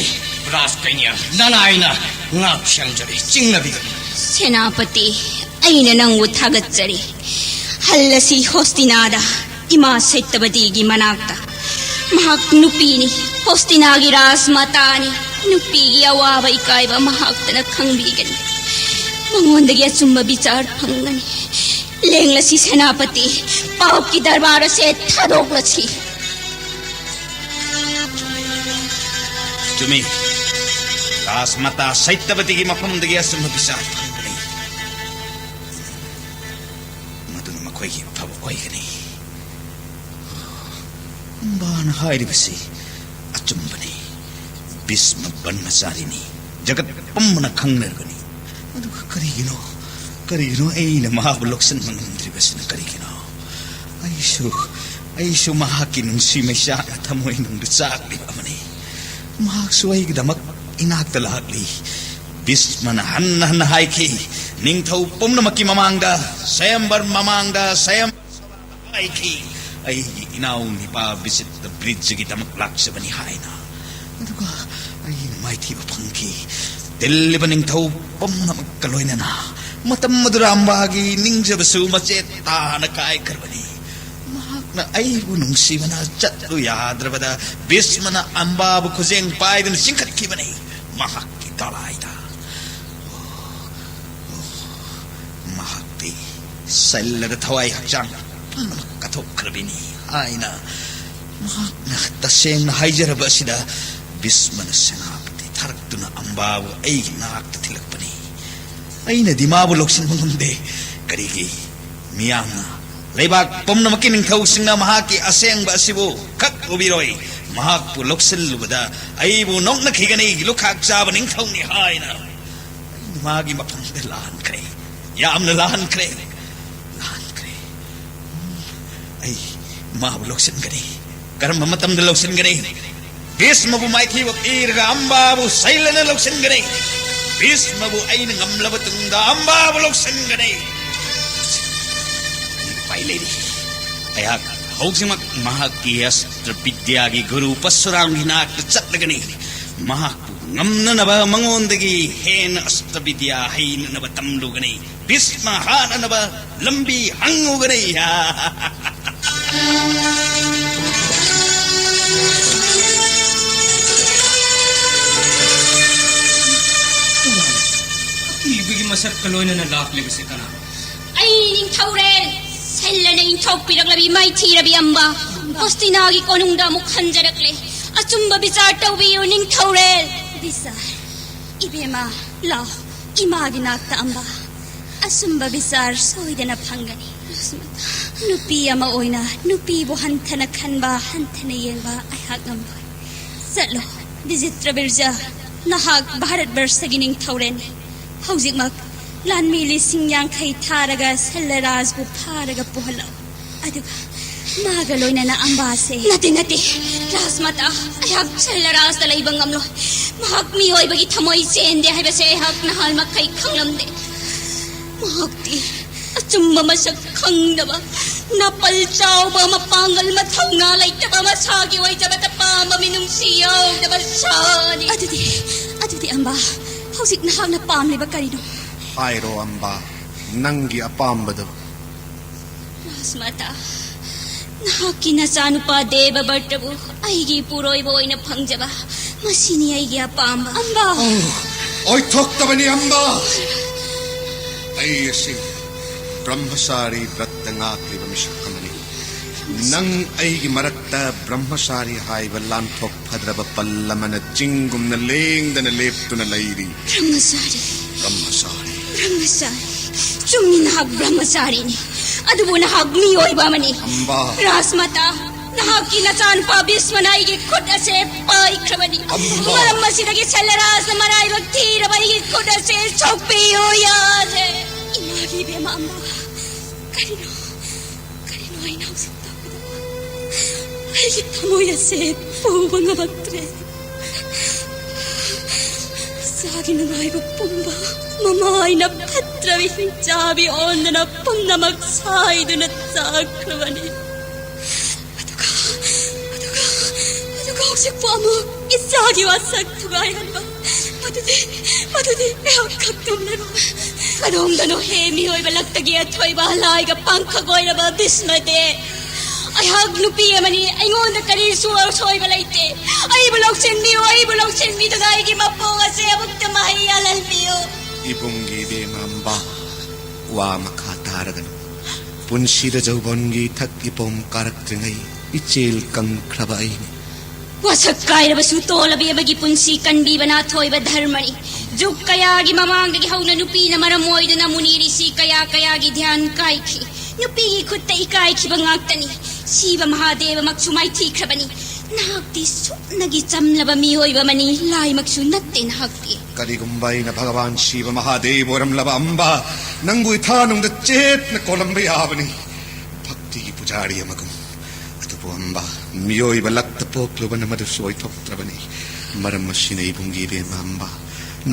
ꯔꯥꯖꯀꯩꯅ꯭ꯌ, ꯅꯅꯥꯏꯅ ꯉꯥꯛ ꯁꯦꯝꯖꯔꯤ, ꯆꯤꯡꯅꯕꯤꯒꯅꯨ꯫ ꯁꯦꯅꯥꯄꯇꯤ, ꯑꯩꯅ ꯅꯪꯕꯨ ꯊꯥꯒꯠꯆꯔꯤ꯫ ꯍꯜꯂꯁꯤ ꯍꯣꯁꯇꯤꯅꯥꯗ, ꯏꯃꯥ ꯁꯩꯇꯕꯇꯤꯒꯤ ꯃꯅꯥꯛꯇ꯫ ꯃꯍꯥꯛ ꯅꯨꯄꯤꯅꯤ, ꯍꯣꯁꯇꯤꯅꯥꯒꯤ ꯔꯥꯖꯃꯥꯇꯥꯅꯤ꯫ ꯅꯨꯄꯤꯒꯤ ꯑꯋꯥꯕ ꯏꯀꯥꯏꯕ ꯃꯍꯥꯛꯇꯅ ꯈꯪꯕꯤꯒꯅꯤ꯫ ꯃꯉꯣꯟꯗꯒꯤ ꯑꯆꯨꯝꯕ ꯕꯤꯆꯥꯔ ꯐꯪꯒꯅꯤ꯫ ꯂꯦꯡꯂꯁꯤ ꯁꯦꯅꯥꯄꯇꯤ, ꯄꯥꯞꯀꯤ ꯗꯔꯕꯥꯔ ꯑꯁꯦ ꯊꯥꯗꯣꯛꯂꯁꯤ꯫ ꯆꯨꯝꯃꯤ, ꯔꯥꯖꯃꯥꯇꯥ ꯁꯩꯇꯕꯇꯤꯒꯤ ꯃꯐꯝꯗꯒꯤ ꯑꯆꯨꯝꯕ ꯕꯤꯆꯥꯔ ꯐꯪꯕꯅꯤ꯫ ꯃꯗꯨꯅ ꯃꯈꯣꯏꯒꯤ ꯑꯐꯕ ꯑꯣꯏꯒꯅꯤ꯫ ꯑꯝꯕꯥꯅ ꯍꯥꯏꯔꯤꯕꯁꯤ ꯑꯆꯨꯝꯕꯅꯤ꯫ ꯕꯤꯁꯃ ꯕ꯭ꯔꯍ꯭ꯃꯆꯥꯔꯤꯅꯤ, ꯖꯒꯠ ꯄꯨꯝꯕꯅ ꯈꯪꯅꯔꯕꯅꯤ꯫ ꯑꯗꯨꯒ ꯀꯔꯤꯒꯤꯅꯣ, ꯀꯔꯤꯒꯤꯅꯣ ꯑꯩꯅ ꯃꯍꯥꯛꯄꯨ ꯂꯧꯁꯤꯟꯕ ꯉꯝꯗ꯭ꯔꯤꯕꯁꯤꯅ ꯀꯔꯤꯒꯤꯅꯣ? ꯑꯩꯁꯨ, ꯑꯩꯁꯨ ꯃꯍꯥꯛꯀꯤ ꯅꯨꯡꯁꯤ ꯃꯩꯆꯥꯛꯅ ꯊꯃꯣꯏꯅꯨꯡꯗ ꯆꯥꯛꯂꯤꯕ ꯑꯃꯅꯤ꯫ ꯃꯍꯥꯛꯁꯨ ꯑꯩꯒꯤꯗꯃꯛ ꯏꯅꯥꯛꯇ ꯂꯥꯛꯂꯤ꯫ ꯕꯤꯁꯃꯅ ꯍꯟꯅ ꯍꯟꯅ ꯍꯥꯏꯈꯤ, ꯅꯤꯡꯊꯧ ꯄꯨꯝꯅꯃꯛꯀꯤ ꯃꯃꯥꯡꯗ, ꯁ꯭ꯋꯌꯝꯕꯔ ꯃꯃꯥꯡꯗ, ꯁ꯭ꯋꯌꯝ ꯍꯥꯏꯈꯤ, ꯑꯩꯒꯤ ꯏꯅꯥꯎ ꯅꯤꯄꯥ ꯕꯤꯆꯤꯇ꯭ꯔ ꯕ꯭ꯔꯤꯖꯒꯤꯗꯃꯛ ꯂꯥꯛꯆꯕꯅꯤ ꯍꯥꯏꯅ꯫ ꯑꯗꯨꯒ ꯑꯩꯅ ꯃꯥꯏꯊꯤꯕ ꯐꯪꯈꯤ꯫ ꯇꯤꯜꯂꯤꯕ ꯅꯤꯡꯊꯧ ꯄꯨꯝꯅꯃꯛꯀ ꯂꯣꯏꯅꯅ ꯃꯇꯝ ꯑꯗꯨꯗ ꯑꯝꯕꯥꯒꯤ ꯅꯤꯡꯖꯕꯁꯨ ꯃꯆꯦꯠ ꯇꯥꯅ ꯀꯥꯏꯈ꯭ꯔꯕꯅꯤ꯫ ꯃꯍꯥꯛꯅ ꯑꯩꯕꯨ ꯅꯨꯡꯁꯤꯕꯅ ꯆꯠꯂꯨ ꯌꯥꯗ꯭ꯔꯕꯗ ꯚꯤꯁꯃꯅ ꯑꯝꯕꯥꯕꯨ ꯈꯨꯖꯦꯡ ꯄꯥꯏꯗꯨꯅ ꯆꯤꯡꯈꯠꯈꯤꯕꯅꯤ꯫ ꯃꯍꯥꯛꯀꯤ ꯗꯣꯂꯥꯏꯗ ꯃꯍꯥꯛꯇꯤ ꯁꯜꯂꯗ ꯊꯋꯥꯏ ꯍꯛꯆꯥꯡ ꯄꯨꯝꯅꯃꯛ ꯀꯠꯊꯣꯛꯈ꯭ꯔꯕꯤꯅꯤ ꯍꯥꯏꯅ ꯃꯍꯥꯛꯅ ꯇꯁꯦꯡꯅ ꯍꯥꯏꯖꯔꯕ ꯑꯁꯤꯗ ꯚꯤꯁꯃꯅ ꯁꯦꯅꯥꯄꯇꯤ ꯊꯥꯔꯛꯇꯨꯅ ꯑꯝꯕꯥꯕꯨ ꯑꯩꯒꯤ ꯅꯥꯛꯇ ꯊꯤꯜꯂꯛꯄꯅꯤ꯫ ꯑꯩꯅꯗꯤ ꯃꯥꯕꯨ ꯂꯧꯁꯤꯟꯕ ꯉꯝꯗꯦ꯫ ꯀꯔꯤꯒꯤ? ꯃꯤꯌꯥꯝꯅ, ꯂꯩꯕꯥꯛ ꯄꯨꯝꯅꯃꯛꯀꯤ ꯅꯤꯡꯊꯧꯁꯤꯡꯅ ꯃꯍꯥꯛꯀꯤ ꯑꯁꯦꯡꯕ ꯑꯁꯤꯕꯨ ꯈꯛ ꯎꯕꯤꯔꯣꯏ꯫ ꯃꯍꯥꯛꯄꯨ ꯂꯧꯁꯤꯜꯂꯨꯕꯗ ꯑꯩꯕꯨ ꯅꯣꯛꯅꯈꯤꯒꯅꯤ, ꯂꯨꯈꯥꯛ ꯆꯥꯕ ꯅꯤꯡꯊꯧꯅꯤ ꯍꯥꯏꯅ꯫ ꯑꯩꯅ ꯃꯥꯒꯤ ꯃꯐꯝꯗ ꯂꯥꯟꯈ꯭ꯔꯦ, ꯌꯥꯝꯅ ꯂꯥꯟꯈ꯭ꯔꯦ, ꯂꯥꯟꯈ꯭ꯔꯦ꯫ ꯑꯩ ꯃꯥꯕꯨ ꯂꯧꯁꯤꯟꯒꯅꯤ꯫ ꯀꯔꯝꯕ ꯃꯇꯝꯗ ꯂꯧꯁꯤꯟꯒꯅꯤ? ꯚꯤꯁꯃꯕꯨ ꯃꯥꯏꯊꯤꯕ ꯄꯤꯔꯒ ꯑꯝꯕꯥꯕꯨ ꯁꯩꯂꯅ ꯂꯧꯁꯤꯟꯒꯅꯤ꯫ ꯚꯤꯁꯃꯕꯨ ꯑꯩꯅ ꯉꯝꯂꯕ ꯇꯨꯡꯗ ꯑꯝꯕꯥꯕꯨ ꯂꯧꯁꯤꯟꯒꯅꯤ꯫ ꯑꯩ ꯎꯄꯥꯏ ꯂꯩꯔꯤ꯫ ꯑꯩꯍꯥꯛ ꯍꯧꯖꯤꯛꯃꯛ ꯃꯍꯥꯛꯀꯤ ꯑꯁꯇ꯭ꯔ ꯕꯤꯗ꯭ꯌꯥꯒꯤ ꯒꯨꯔꯨ ꯄꯔꯁꯨꯔꯥꯝꯒꯤ ꯅꯥꯛꯇ ꯆꯠꯂꯒꯅꯤ꯫ ꯃꯍꯥꯛꯄꯨ ꯉꯝꯅꯅꯕ, ꯃꯉꯣꯟꯗꯒꯤ ꯍꯦꯟꯅ ꯑꯁꯇ꯭ꯔ ꯕꯤꯗ꯭ꯌꯥ ꯍꯩꯅꯅꯕ ꯇꯝꯂꯨꯒꯅꯤ꯫ ꯚꯤꯁꯃ ꯍꯥꯠꯅꯅꯕ ꯂꯝꯕꯤ ꯍꯪꯉꯨꯒꯅꯤ꯫ ꯑꯀꯤꯕꯒꯤ ꯃꯁꯛꯀ ꯂꯣꯏꯅꯅ ꯂꯥꯛꯂꯤꯕꯁꯤ ꯀꯅꯥ? ꯑꯩ ꯅꯤꯡꯊꯧꯔꯦꯜ ꯁꯜꯂꯅ ꯏꯟꯊꯣꯛꯄꯤꯔꯛꯂꯕꯤ ꯃꯥꯏꯊꯤꯔꯕꯤ ꯑꯝꯕ, ꯍꯣꯁꯇꯤꯅꯥꯒꯤ ꯀꯣꯅꯨꯡꯗ ꯑꯃꯨꯛ ꯍꯟꯖꯔꯛꯂꯦ꯫ ꯑꯆꯨꯝꯕ ꯕꯤꯆꯥꯔ ꯇꯧꯕꯤꯌꯨ ꯅꯤꯡꯊꯧꯔꯦꯜ꯫ ꯕꯤꯆꯥꯔ? ꯏꯕꯦꯝꯃ, ꯂꯥꯎ, ꯏꯃꯥꯒꯤ ꯅꯥꯛꯇ ꯑꯝꯕ꯫ ꯑꯆꯨꯝꯕ ꯕꯤꯆꯥꯔ ꯁꯣꯏꯗꯅ ꯐꯪꯒꯅꯤ꯫ ꯅꯨꯄꯤ ꯑꯃ ꯑꯣꯏꯅ ꯅꯨꯄꯤꯕꯨ ꯍꯟꯊꯅ ꯈꯟꯕ, ꯍꯟꯊꯅ ꯌꯦꯡꯕ ꯑꯩꯍꯥꯛ ꯉꯝꯂꯣꯏ꯫ ꯆꯠꯂꯣ, ꯕꯤꯖꯤꯇ꯭ꯔ ꯕꯤꯔꯖꯥ, ꯅꯍꯥꯛ ꯚꯥꯔꯠ ꯕꯔꯁꯒꯤ ꯅꯤꯡꯊꯧꯔꯦꯜꯅꯤ꯫ ꯍꯧꯖꯤꯛꯃꯛ ꯂꯥꯟꯃꯤ ꯂꯤꯁꯤꯡ ꯌꯥꯡꯈꯩ ꯊꯥꯔꯒ ꯁꯜꯂꯔꯥꯖꯕꯨ ꯐꯥꯔꯒ ꯄꯨꯍꯜꯂꯛꯎ꯫ ꯑꯗꯨꯒ ꯃꯥꯒ ꯂꯣꯏꯅꯅ ꯑꯝꯕꯥꯁꯦ꯫ ꯅꯠꯇꯦ, ꯅꯠꯇꯦ, ꯔꯥꯖꯃꯥꯇꯥ, ꯑꯩꯍꯥꯛ ꯁꯜꯂꯔꯥꯖꯇ ꯂꯩꯕ ꯉꯝꯂꯣꯏ꯫ ꯃꯍꯥꯛ ꯃꯤꯑꯣꯏꯕꯒꯤ ꯊꯃꯣꯏ ꯆꯦꯟꯗꯦ ꯍꯥꯏꯕꯁꯦ ꯑꯩꯍꯥꯛ ꯅꯍꯥꯟꯃꯈꯩ ꯈꯪꯂꯝꯗꯦ꯫ ꯃꯍꯥꯛꯇꯤ ꯑꯆꯨꯝꯕ ꯃꯁꯛ ꯈꯪꯗꯕ, ꯅꯥꯄꯜ ꯆꯥꯎꯕ, ꯃꯄꯥꯡꯒꯜ ꯃꯊꯧꯅꯥ ꯂꯩꯇꯕ, ꯃꯁꯥꯒꯤ ꯑꯣꯏꯖꯕꯇ ꯄꯥꯝꯕ, ꯃꯤꯅꯨꯡꯁꯤ ꯌꯥꯎꯗꯕ ꯁꯥꯅꯤ꯫ ꯑꯗꯨꯗꯤ, ꯑꯗꯨꯗꯤ ꯑꯝꯕꯥ, ꯍꯧꯖꯤꯛ ꯅꯍꯥꯛꯅ ꯄꯥꯝꯂꯤꯕ ꯀꯔꯤꯅꯣ? ꯍꯥꯏꯔꯣ ꯑꯝꯕꯥ, ꯅꯪꯒꯤ ꯑꯄꯥꯝꯕꯗꯣ꯫ ꯔꯥꯖꯃꯥꯇꯥ, ꯅꯍꯥꯛꯀꯤ ꯅꯆꯥꯅꯨꯄꯥ ꯗꯦꯕꯕ꯭ꯔꯇꯕꯨ ꯑꯩꯒꯤ ꯏꯄꯨꯔꯣꯏꯕ ꯑꯣꯏꯅ ꯐꯪꯖꯕ, ꯃꯁꯤꯅꯤ ꯑꯩꯒꯤ ꯑꯄꯥꯝꯕ꯫ ꯑꯝꯕꯥ! ꯑꯣ, ꯑꯣꯏꯊꯣꯛꯇꯕꯅꯤ ꯑꯝꯕꯥ꯫ ꯑꯩ ꯑꯁꯤ ꯕ꯭ꯔꯍ꯭ꯃꯆꯥꯔꯤ ꯕ꯭ꯔꯠꯇ ꯉꯥꯛꯂꯤꯕ ꯃꯤꯁꯛ ꯑꯃꯅꯤ꯫ ꯅꯪ ꯑꯩꯒꯤ ꯃꯔꯛꯇ ꯕ꯭ꯔꯍ꯭ꯃꯆꯥꯔꯤ ꯍꯥꯏꯕ ꯂꯥꯟꯊꯣꯛ ꯐꯗ꯭ꯔꯕ ꯄꯜ ꯑꯃꯅ ꯆꯤꯡꯒꯨꯝꯅ ꯂꯦꯡꯗꯅ ꯂꯦꯞꯇꯨꯅ ꯂꯩꯔꯤ꯫ ꯕ꯭ꯔꯍ꯭ꯃꯆꯥꯔꯤ꯫ ꯕ꯭ꯔꯍ꯭ꯃꯆꯥꯔꯤ꯫ ꯕ꯭ꯔꯍ꯭ꯃꯆꯥꯔꯤ꯫ ꯆꯨꯝꯃꯤ, ꯅꯍꯥꯛ ꯕ꯭ꯔꯍ꯭ꯃꯆꯥꯔꯤꯅꯤ꯫ ꯑꯗꯨꯕꯨ ꯅꯍꯥꯛ ꯃꯤꯑꯣꯏꯕ ꯑꯃꯅꯤ꯫ ꯑꯝꯕꯥ꯫ ꯔꯥꯖꯃꯥꯇꯥ, ꯅꯍꯥꯛꯀꯤ ꯅꯆꯥꯅꯨꯄꯥ ꯚꯤꯁꯃꯅ ꯑꯩꯒꯤ ꯈꯨꯠ ꯑꯁꯦ ꯄꯥꯏꯈ꯭ꯔꯕꯅꯤ꯫ ꯑꯝꯕꯥ꯫ ꯃꯔꯝ ꯑꯁꯤꯗꯒꯤ ꯁꯜꯂꯔꯥꯖꯅ ꯃꯔꯥꯏꯕꯛ ꯊꯤꯔꯕ ꯑꯩꯒꯤ ꯈꯨꯠ ꯑꯁꯦ ꯁꯣꯛꯄꯤꯌꯨ ꯌꯥꯗꯦ꯫ ꯏꯃꯥꯒꯤ ꯏꯕꯦꯝꯃ ꯑꯝꯕꯥ, ꯀꯔꯤꯅꯣ? ꯀꯔꯤꯅꯣ ꯑꯩꯅ ꯍꯧꯖꯤꯛ ꯇꯧꯒꯗꯕ? ꯑꯩꯒꯤ ꯊꯃꯣꯏ ꯑꯁꯦ ꯄꯨꯕ ꯉꯝꯃꯛꯇ꯭ꯔꯦ꯫ ꯏꯆꯥꯒꯤ ꯅꯨꯡꯉꯥꯏꯕ ꯄꯨꯝꯕ ꯃꯃꯥꯏꯅ ꯐꯠꯇ꯭ꯔꯕ ꯍꯤꯡꯆꯥꯕꯤ ꯑꯣꯟꯗꯨꯅ ꯄꯨꯝꯅꯃꯛ ꯁꯥꯏꯗꯨꯅ ꯆꯥꯈ꯭ꯔꯕꯅꯤ꯫ ꯑꯗꯨꯒ, ꯑꯗꯨꯒ, ꯑꯗꯨꯒ ꯍꯧꯖꯤꯛꯄꯨ ꯑꯃꯨꯛ ꯏꯆꯥꯒꯤ ꯋꯥꯁꯛ ꯊꯨꯒꯥꯏꯍꯟꯕ꯫ ꯃꯗꯨꯗꯤ, ꯃꯗꯨꯗꯤ ꯑꯩꯍꯥꯛ ꯈꯛꯇꯨꯝꯂꯔꯣꯏ꯫ ꯀꯗꯣꯝꯗꯅꯣ ꯍꯦ ꯃꯤꯑꯣꯏꯕ ꯂꯛꯇꯒꯤ ꯑꯊꯣꯏꯕ ꯂꯥꯏꯒ ꯄꯥꯡꯈꯛ ꯑꯣꯏꯔꯕ ꯚꯤꯁꯃꯗꯦ? ꯑꯩꯍꯥꯛ ꯅꯨꯄꯤ ꯑꯃꯅꯤ, ꯑꯩꯉꯣꯟꯗ ꯀꯔꯤꯁꯨ ꯑꯁꯣꯏꯕ ꯂꯩꯇꯦ꯫ ꯑꯩꯕꯨ ꯂꯧꯁꯤꯟꯕꯤꯌꯨ, ꯑꯩꯕꯨ ꯂꯧꯁꯤꯟꯕꯤꯗꯨꯅ ꯑꯩꯒꯤ ꯃꯄꯣꯛ ꯑꯁꯦ ꯑꯃꯨꯛꯇ ꯃꯍꯩ ꯌꯥꯜꯍꯟꯕꯤꯌꯨ꯫ ꯏꯕꯨꯡꯒꯤ ꯏꯕꯦꯝꯃ ꯑꯝꯕꯥ, ꯋꯥ ꯃꯈꯥ ꯇꯥꯔꯒꯅꯨ꯫ ꯄꯨꯟꯁꯤꯗ ꯖꯧꯕꯣꯟꯒꯤ ꯏꯊꯛ ꯏꯄꯣꯝ ꯀꯥꯔꯛꯇ꯭ꯔꯤꯉꯩ ꯏꯆꯦꯜ ꯀꯪꯈ꯭ꯔꯕ ꯑꯩꯅꯤ꯫ ꯋꯥꯁꯛ ꯀꯥꯏꯔꯕꯁꯨ ꯇꯣꯜꯂꯕꯤ ꯑꯃꯒꯤ ꯄꯨꯟꯁꯤ ꯀꯟꯕꯤꯕꯅ ꯑꯊꯣꯏꯕ ꯙꯔꯃꯅꯤ꯫ ꯖꯨꯒ ꯀꯌꯥꯒꯤ ꯃꯃꯥꯡꯗꯒꯤ ꯍꯧꯅ ꯅꯨꯄꯤꯅ ꯃꯔꯝ ꯑꯣꯏꯗꯨꯅ ꯃꯨꯅꯤ ꯔꯤꯁꯤ ꯀꯌꯥ ꯀꯌꯥꯒꯤ ꯙ꯭ꯌꯥꯟ ꯀꯥꯏꯈꯤ꯫ ꯅꯨꯄꯤꯒꯤ ꯈꯨꯠꯇ ꯏꯀꯥꯏꯈꯤꯕ ꯉꯥꯛꯇꯅꯤ꯫ ꯁꯤꯕ ꯃꯍꯥꯗꯦꯕꯃꯛꯁꯨ ꯃꯥꯏꯊꯤꯈ꯭ꯔꯕꯅꯤ꯫ ꯅꯍꯥꯛꯇꯤ ꯁꯨꯞꯅꯒꯤ ꯆꯝꯂꯕ ꯃꯤꯑꯣꯏꯕ ꯑꯃꯅꯤ, ꯂꯥꯏꯃꯛꯁꯨ ꯅꯠꯇꯦ ꯅꯍꯥꯛꯇꯤ꯫ ꯀꯔꯤꯒꯨꯝꯕ ꯑꯩꯅ ꯚꯒꯋꯥꯟ ꯁꯤꯕ ꯃꯍꯥꯗꯦꯕ ꯑꯣꯏꯔꯝꯂꯕ ꯑꯝꯕ, ꯅꯪꯕꯨ ꯏꯊꯥꯅꯨꯡꯗ ꯆꯦꯠꯅ ꯀꯣꯜꯂꯝꯕ ꯌꯥꯕꯅꯤ, ꯚꯛꯇꯤꯒꯤ ꯄꯨꯖꯥꯔꯤ ꯑꯃꯒꯨꯝ꯫ ꯑꯗꯨꯕꯨ ꯑꯝꯕ, ꯃꯤꯑꯣꯏꯕ ꯂꯛꯇ ꯄꯣꯛꯂꯨꯕꯅ ꯃꯗꯨꯁꯨ ꯑꯣꯏꯊꯣꯛꯇ꯭ꯔꯕꯅꯤ꯫ ꯃꯔꯝ ꯑꯁꯤꯅ ꯏꯕꯨꯡꯒꯤ ꯏꯕꯦꯝꯃ ꯑꯝꯕ,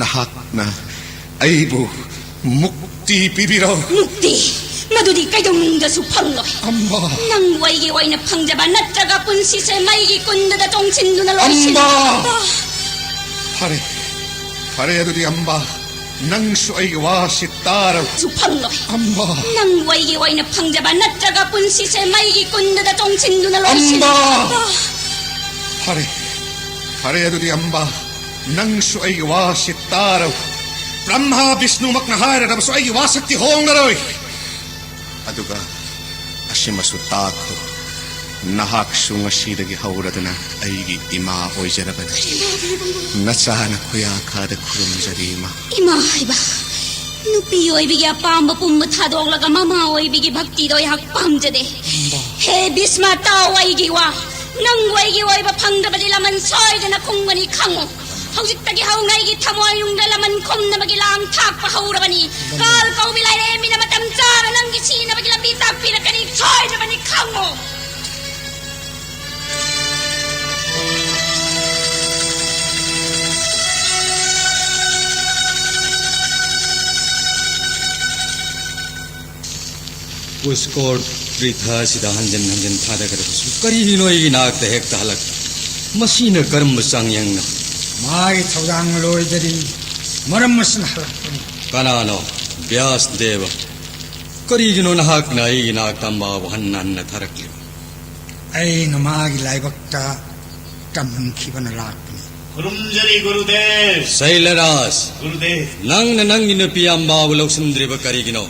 ꯅꯍꯥꯛꯅ ꯑꯩꯕꯨ ꯃꯨꯛꯇꯤ ꯄꯤꯕꯤꯔꯣ꯫ ꯃꯨꯛꯇꯤ? ꯃꯗꯨꯗꯤ ꯀꯩꯗꯧꯅꯨꯡꯗꯁꯨ ꯐꯪꯂꯣꯏ꯫ ꯑꯝꯕ꯫ ꯅꯪꯕꯨ ꯑꯩꯒꯤ ꯑꯣꯏꯅ ꯐꯪꯖꯕ ꯅꯠꯇ꯭ꯔꯒ ꯄꯨꯟꯁꯤꯁꯦ ꯃꯩꯒꯤ ꯀꯨꯟꯗꯗ ꯆꯣꯡꯁꯤꯟꯗꯨꯅ ꯂꯣꯏꯁꯤꯟ- ꯑꯝꯕ! ꯑꯝꯕ! ꯐꯔꯦ, ꯐꯔꯦ, ꯑꯗꯨꯗꯤ ꯑꯝꯕꯥ, ꯅꯪꯁꯨ ꯑꯩꯒꯤ ꯋꯥꯁꯤ ꯇꯥꯔꯣ꯫ ꯁꯨ ꯐꯪꯂꯣꯏ꯫ ꯑꯝꯕꯥ꯫ ꯅꯪꯕꯨ ꯑꯩꯒꯤ ꯑꯣꯏꯅ ꯐꯪꯖꯕ ꯅꯠꯇ꯭ꯔꯒ ꯄꯨꯟꯁꯤꯁꯦ ꯃꯩꯒꯤ ꯀꯨꯟꯗꯗ ꯆꯣꯡꯁꯤꯟꯗꯨꯅ ꯂꯣꯏꯁꯤꯟ- ꯑꯝꯕꯥ! ꯑꯝꯕꯥ! ꯐꯔꯦ, ꯐꯔꯦ, ꯑꯗꯨꯗꯤ ꯑꯝꯕꯥ, ꯅꯪꯁꯨ ꯑꯩꯒꯤ ꯋꯥꯁꯤ ꯇꯥꯔꯣ꯫ ꯕ꯭ꯔꯍ꯭ꯃꯥ ꯕꯤꯁꯅꯨꯃꯛꯅ ꯍꯥꯏꯔꯕꯁꯨ ꯑꯩꯒꯤ ꯋꯥꯁꯛꯇꯤ ꯍꯣꯡꯂꯔꯣꯏ꯫ ꯑꯗꯨꯒ ꯑꯁꯤꯃꯁꯨ ꯇꯥꯈꯣ, ꯅꯍꯥꯛꯁꯨ ꯉꯁꯤꯗꯒꯤ ꯍꯧꯔꯗꯨꯅ ꯑꯩꯒꯤ ꯏꯃꯥ ꯑꯣꯏꯖꯔꯕꯅꯤ꯫ ꯅꯆꯥꯅ ꯈꯨꯌꯥꯈꯥꯗ ꯈꯨꯔꯨꯝꯖꯔꯤ, ꯏꯃꯥ꯫ ꯏꯃꯥ ꯍꯥꯏꯕ, ꯅꯨꯄꯤ ꯑꯣꯏꯕꯒꯤ ꯑꯄꯥꯝꯕ ꯄꯨꯝꯕ ꯊꯥꯗꯣꯛꯂꯒ ꯃꯃꯥ ꯑꯣꯏꯕꯒꯤ ꯚꯛꯇꯤꯗꯣ ꯑꯩꯍꯥꯛ ꯄꯥꯝꯖꯗꯦ꯫ ꯍꯦ ꯕꯤꯁꯃ, ꯇꯥꯎ ꯑꯩꯒꯤ ꯋꯥ꯫ ꯅꯪꯕꯨ ꯑꯩꯒꯤ ꯑꯣꯏꯕ ꯐꯪꯗ꯭ꯔꯕꯗꯤ ꯂꯃꯟ ꯁꯣꯏꯗꯅ ꯈꯨꯝꯒꯅꯤ, ꯈꯪꯉꯨ꯫ ꯍꯧꯖꯤꯛꯇꯒꯤ ꯍꯧꯅ ꯑꯩꯒꯤ ꯊꯃꯣꯏꯅꯨꯡꯗ ꯂꯃꯟ ꯈꯨꯝꯅꯕꯒꯤ ꯂꯥꯡ ꯊꯥꯛꯄ ꯍꯧꯔꯕꯅꯤ꯫ ꯀꯥꯜ ꯀꯧꯕꯤ ꯂꯥꯏꯔꯦꯝꯕꯤꯅ ꯃꯇꯝ ꯆꯥꯅ ꯅꯪꯒꯤ ꯁꯤꯅꯕꯒꯤ ꯂꯝꯕꯤ ꯇꯥꯛꯄꯤꯔꯛꯀꯅꯤ, ꯁꯣꯏꯗ꯭ꯔꯕꯅꯤ, ꯈꯪꯉꯨ꯫ ꯄꯨꯁꯀꯣꯔ ꯄ꯭ꯔꯤꯊ ꯑꯁꯤꯗ ꯍꯟꯖꯤꯟ ꯍꯟꯖꯤꯟ ꯊꯥꯗꯈ꯭ꯔꯕꯁꯨ ꯀꯔꯤꯒꯤꯅꯣ ꯑꯩꯒꯤ ꯅꯥꯛꯇ ꯍꯦꯛꯇ ꯍꯜꯂꯛꯇꯦ? ꯃꯁꯤꯅ ꯀꯔꯝꯕ ꯆꯥꯡꯌꯦꯡꯅꯣ? ꯃꯥꯒꯤ ꯊꯧꯗꯥꯡ ꯂꯣꯏꯗꯔꯤ, ꯃꯔꯝ ꯑꯁꯤꯅ ꯍꯜꯂꯛꯄꯅꯤ꯫ ꯀꯅꯥꯅꯣ? ꯕ꯭ꯌꯥꯁ ꯗꯦꯕ꯫ ꯀꯔꯤꯒꯤꯅꯣ ꯅꯍꯥꯛꯅ ꯑꯩꯒꯤ ꯅꯥꯛꯇ ꯑꯝꯕꯥꯕꯨ ꯍꯟꯅ ꯍꯟꯅ ꯊꯥꯔꯛꯂꯤꯕ? ꯑꯩꯅ ꯃꯥꯒꯤ ꯂꯥꯏꯕꯛꯇ ꯇꯝꯈꯤꯕꯅ ꯂꯥꯛꯄꯅꯤ꯫ ꯈꯨꯔꯨꯝꯖꯔꯤ ꯒꯨꯔꯨꯗꯦꯕ꯫ ꯁꯩꯂꯔꯥꯖ, ꯒꯨꯔꯨꯗꯦꯕ꯫ ꯅꯪꯅ ꯅꯪꯒꯤ ꯅꯨꯄꯤ ꯑꯝꯕꯥꯕꯨ ꯂꯧꯁꯤꯟꯗ꯭ꯔꯤꯕ ꯀꯔꯤꯒꯤꯅꯣ?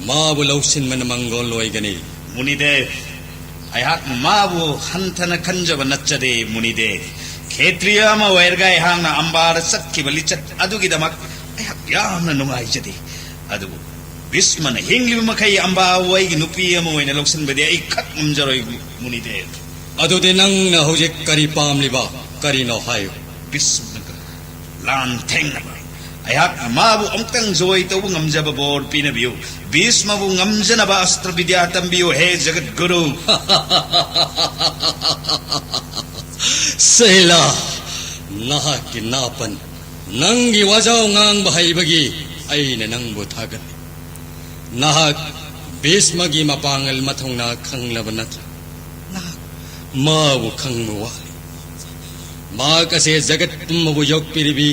ꯃꯥꯕꯨ ꯂꯧꯁꯤꯟꯕꯅ ꯃꯪꯒꯣꯜ ꯑꯣꯏꯒꯅꯤ꯫ ꯃꯨꯅꯤꯗꯦꯕ, ꯑꯩꯍꯥꯛꯅ ꯃꯥꯕꯨ ꯍꯟꯊꯅ ꯈꯟꯖꯕ ꯅꯠꯆꯗꯦ, ꯃꯨꯅꯤꯗꯦꯕ꯫ ꯈꯦꯇ꯭ꯔꯤꯌ ꯑꯃ ꯑꯣꯏꯔꯒ ꯑꯩꯍꯥꯛꯅ ꯑꯝꯕꯥꯗ ꯆꯠꯈꯤꯕ ꯂꯤꯆꯠ ꯑꯗꯨꯒꯤꯗꯃꯛ ꯑꯩꯍꯥꯛ ꯌꯥꯝꯅ ꯅꯨꯡꯉꯥꯏꯖꯗꯦ꯫ ꯑꯗꯨꯕꯨ ꯚꯤꯁꯃꯅ ꯍꯤꯡꯂꯤꯕ ꯃꯈꯩ ꯑꯝꯕꯥꯕꯨ ꯑꯩꯒꯤ ꯅꯨꯄꯤ ꯑꯃ ꯑꯣꯏꯅ ꯂꯧꯁꯤꯟꯕꯗꯤ ꯑꯩ ꯈꯛ ꯉꯝꯖꯔꯣꯏ, ꯃꯨꯅꯤꯗꯦꯕ꯫ ꯑꯗꯨꯗꯤ ꯅꯪꯅ ꯍꯧꯖꯤꯛ ꯀꯔꯤ ꯄꯥꯝꯂꯤꯕ? ꯀꯔꯤꯅꯣ ꯍꯥꯏꯌꯨ꯫ ꯚꯤꯁꯃꯒ ꯂꯥꯟ ꯊꯦꯡꯅꯕ꯫ ꯑꯩꯍꯥꯛꯅ ꯃꯥꯕꯨ ꯑꯃꯨꯛꯇꯪ ꯖꯣꯏ ꯇꯧꯕ ꯉꯝꯖꯕ ꯕꯣꯔ ꯄꯤꯅꯕꯤꯌꯨ꯫ ꯚꯤꯁꯃꯕꯨ ꯉꯝꯖꯅꯕ ꯑꯁꯇ꯭ꯔ ꯕꯤꯗ꯭ꯌꯥ ꯇꯝꯕꯤꯌꯨ, ꯍꯦ ꯖꯒꯠ ꯒꯨꯔꯨ꯫ ꯁꯩꯂꯥ, ꯅꯍꯥꯛꯀꯤ ꯅꯥꯄꯟ, ꯅꯪꯒꯤ ꯋꯥꯖꯥꯎ ꯉꯥꯡꯕ ꯍꯩꯕꯒꯤ ꯑꯩꯅ ꯅꯪꯕꯨ ꯊꯥꯒꯠꯂꯤ꯫ ꯅꯍꯥꯛ ꯚꯤꯁꯃꯒꯤ ꯃꯄꯥꯡꯒꯜ ꯃꯊꯧꯅꯥ ꯈꯪꯂꯕ ꯅꯠꯇ꯭ꯔꯥ? ꯅꯍꯥꯛ ꯃꯥꯕꯨ ꯈꯪꯕ ꯋꯥꯠꯂꯤ꯫ ꯃꯍꯥꯛ ꯑꯁꯦ ꯖꯒꯠ ꯄꯨꯝꯕꯕꯨ ꯌꯣꯛꯄꯤꯔꯤꯕꯤ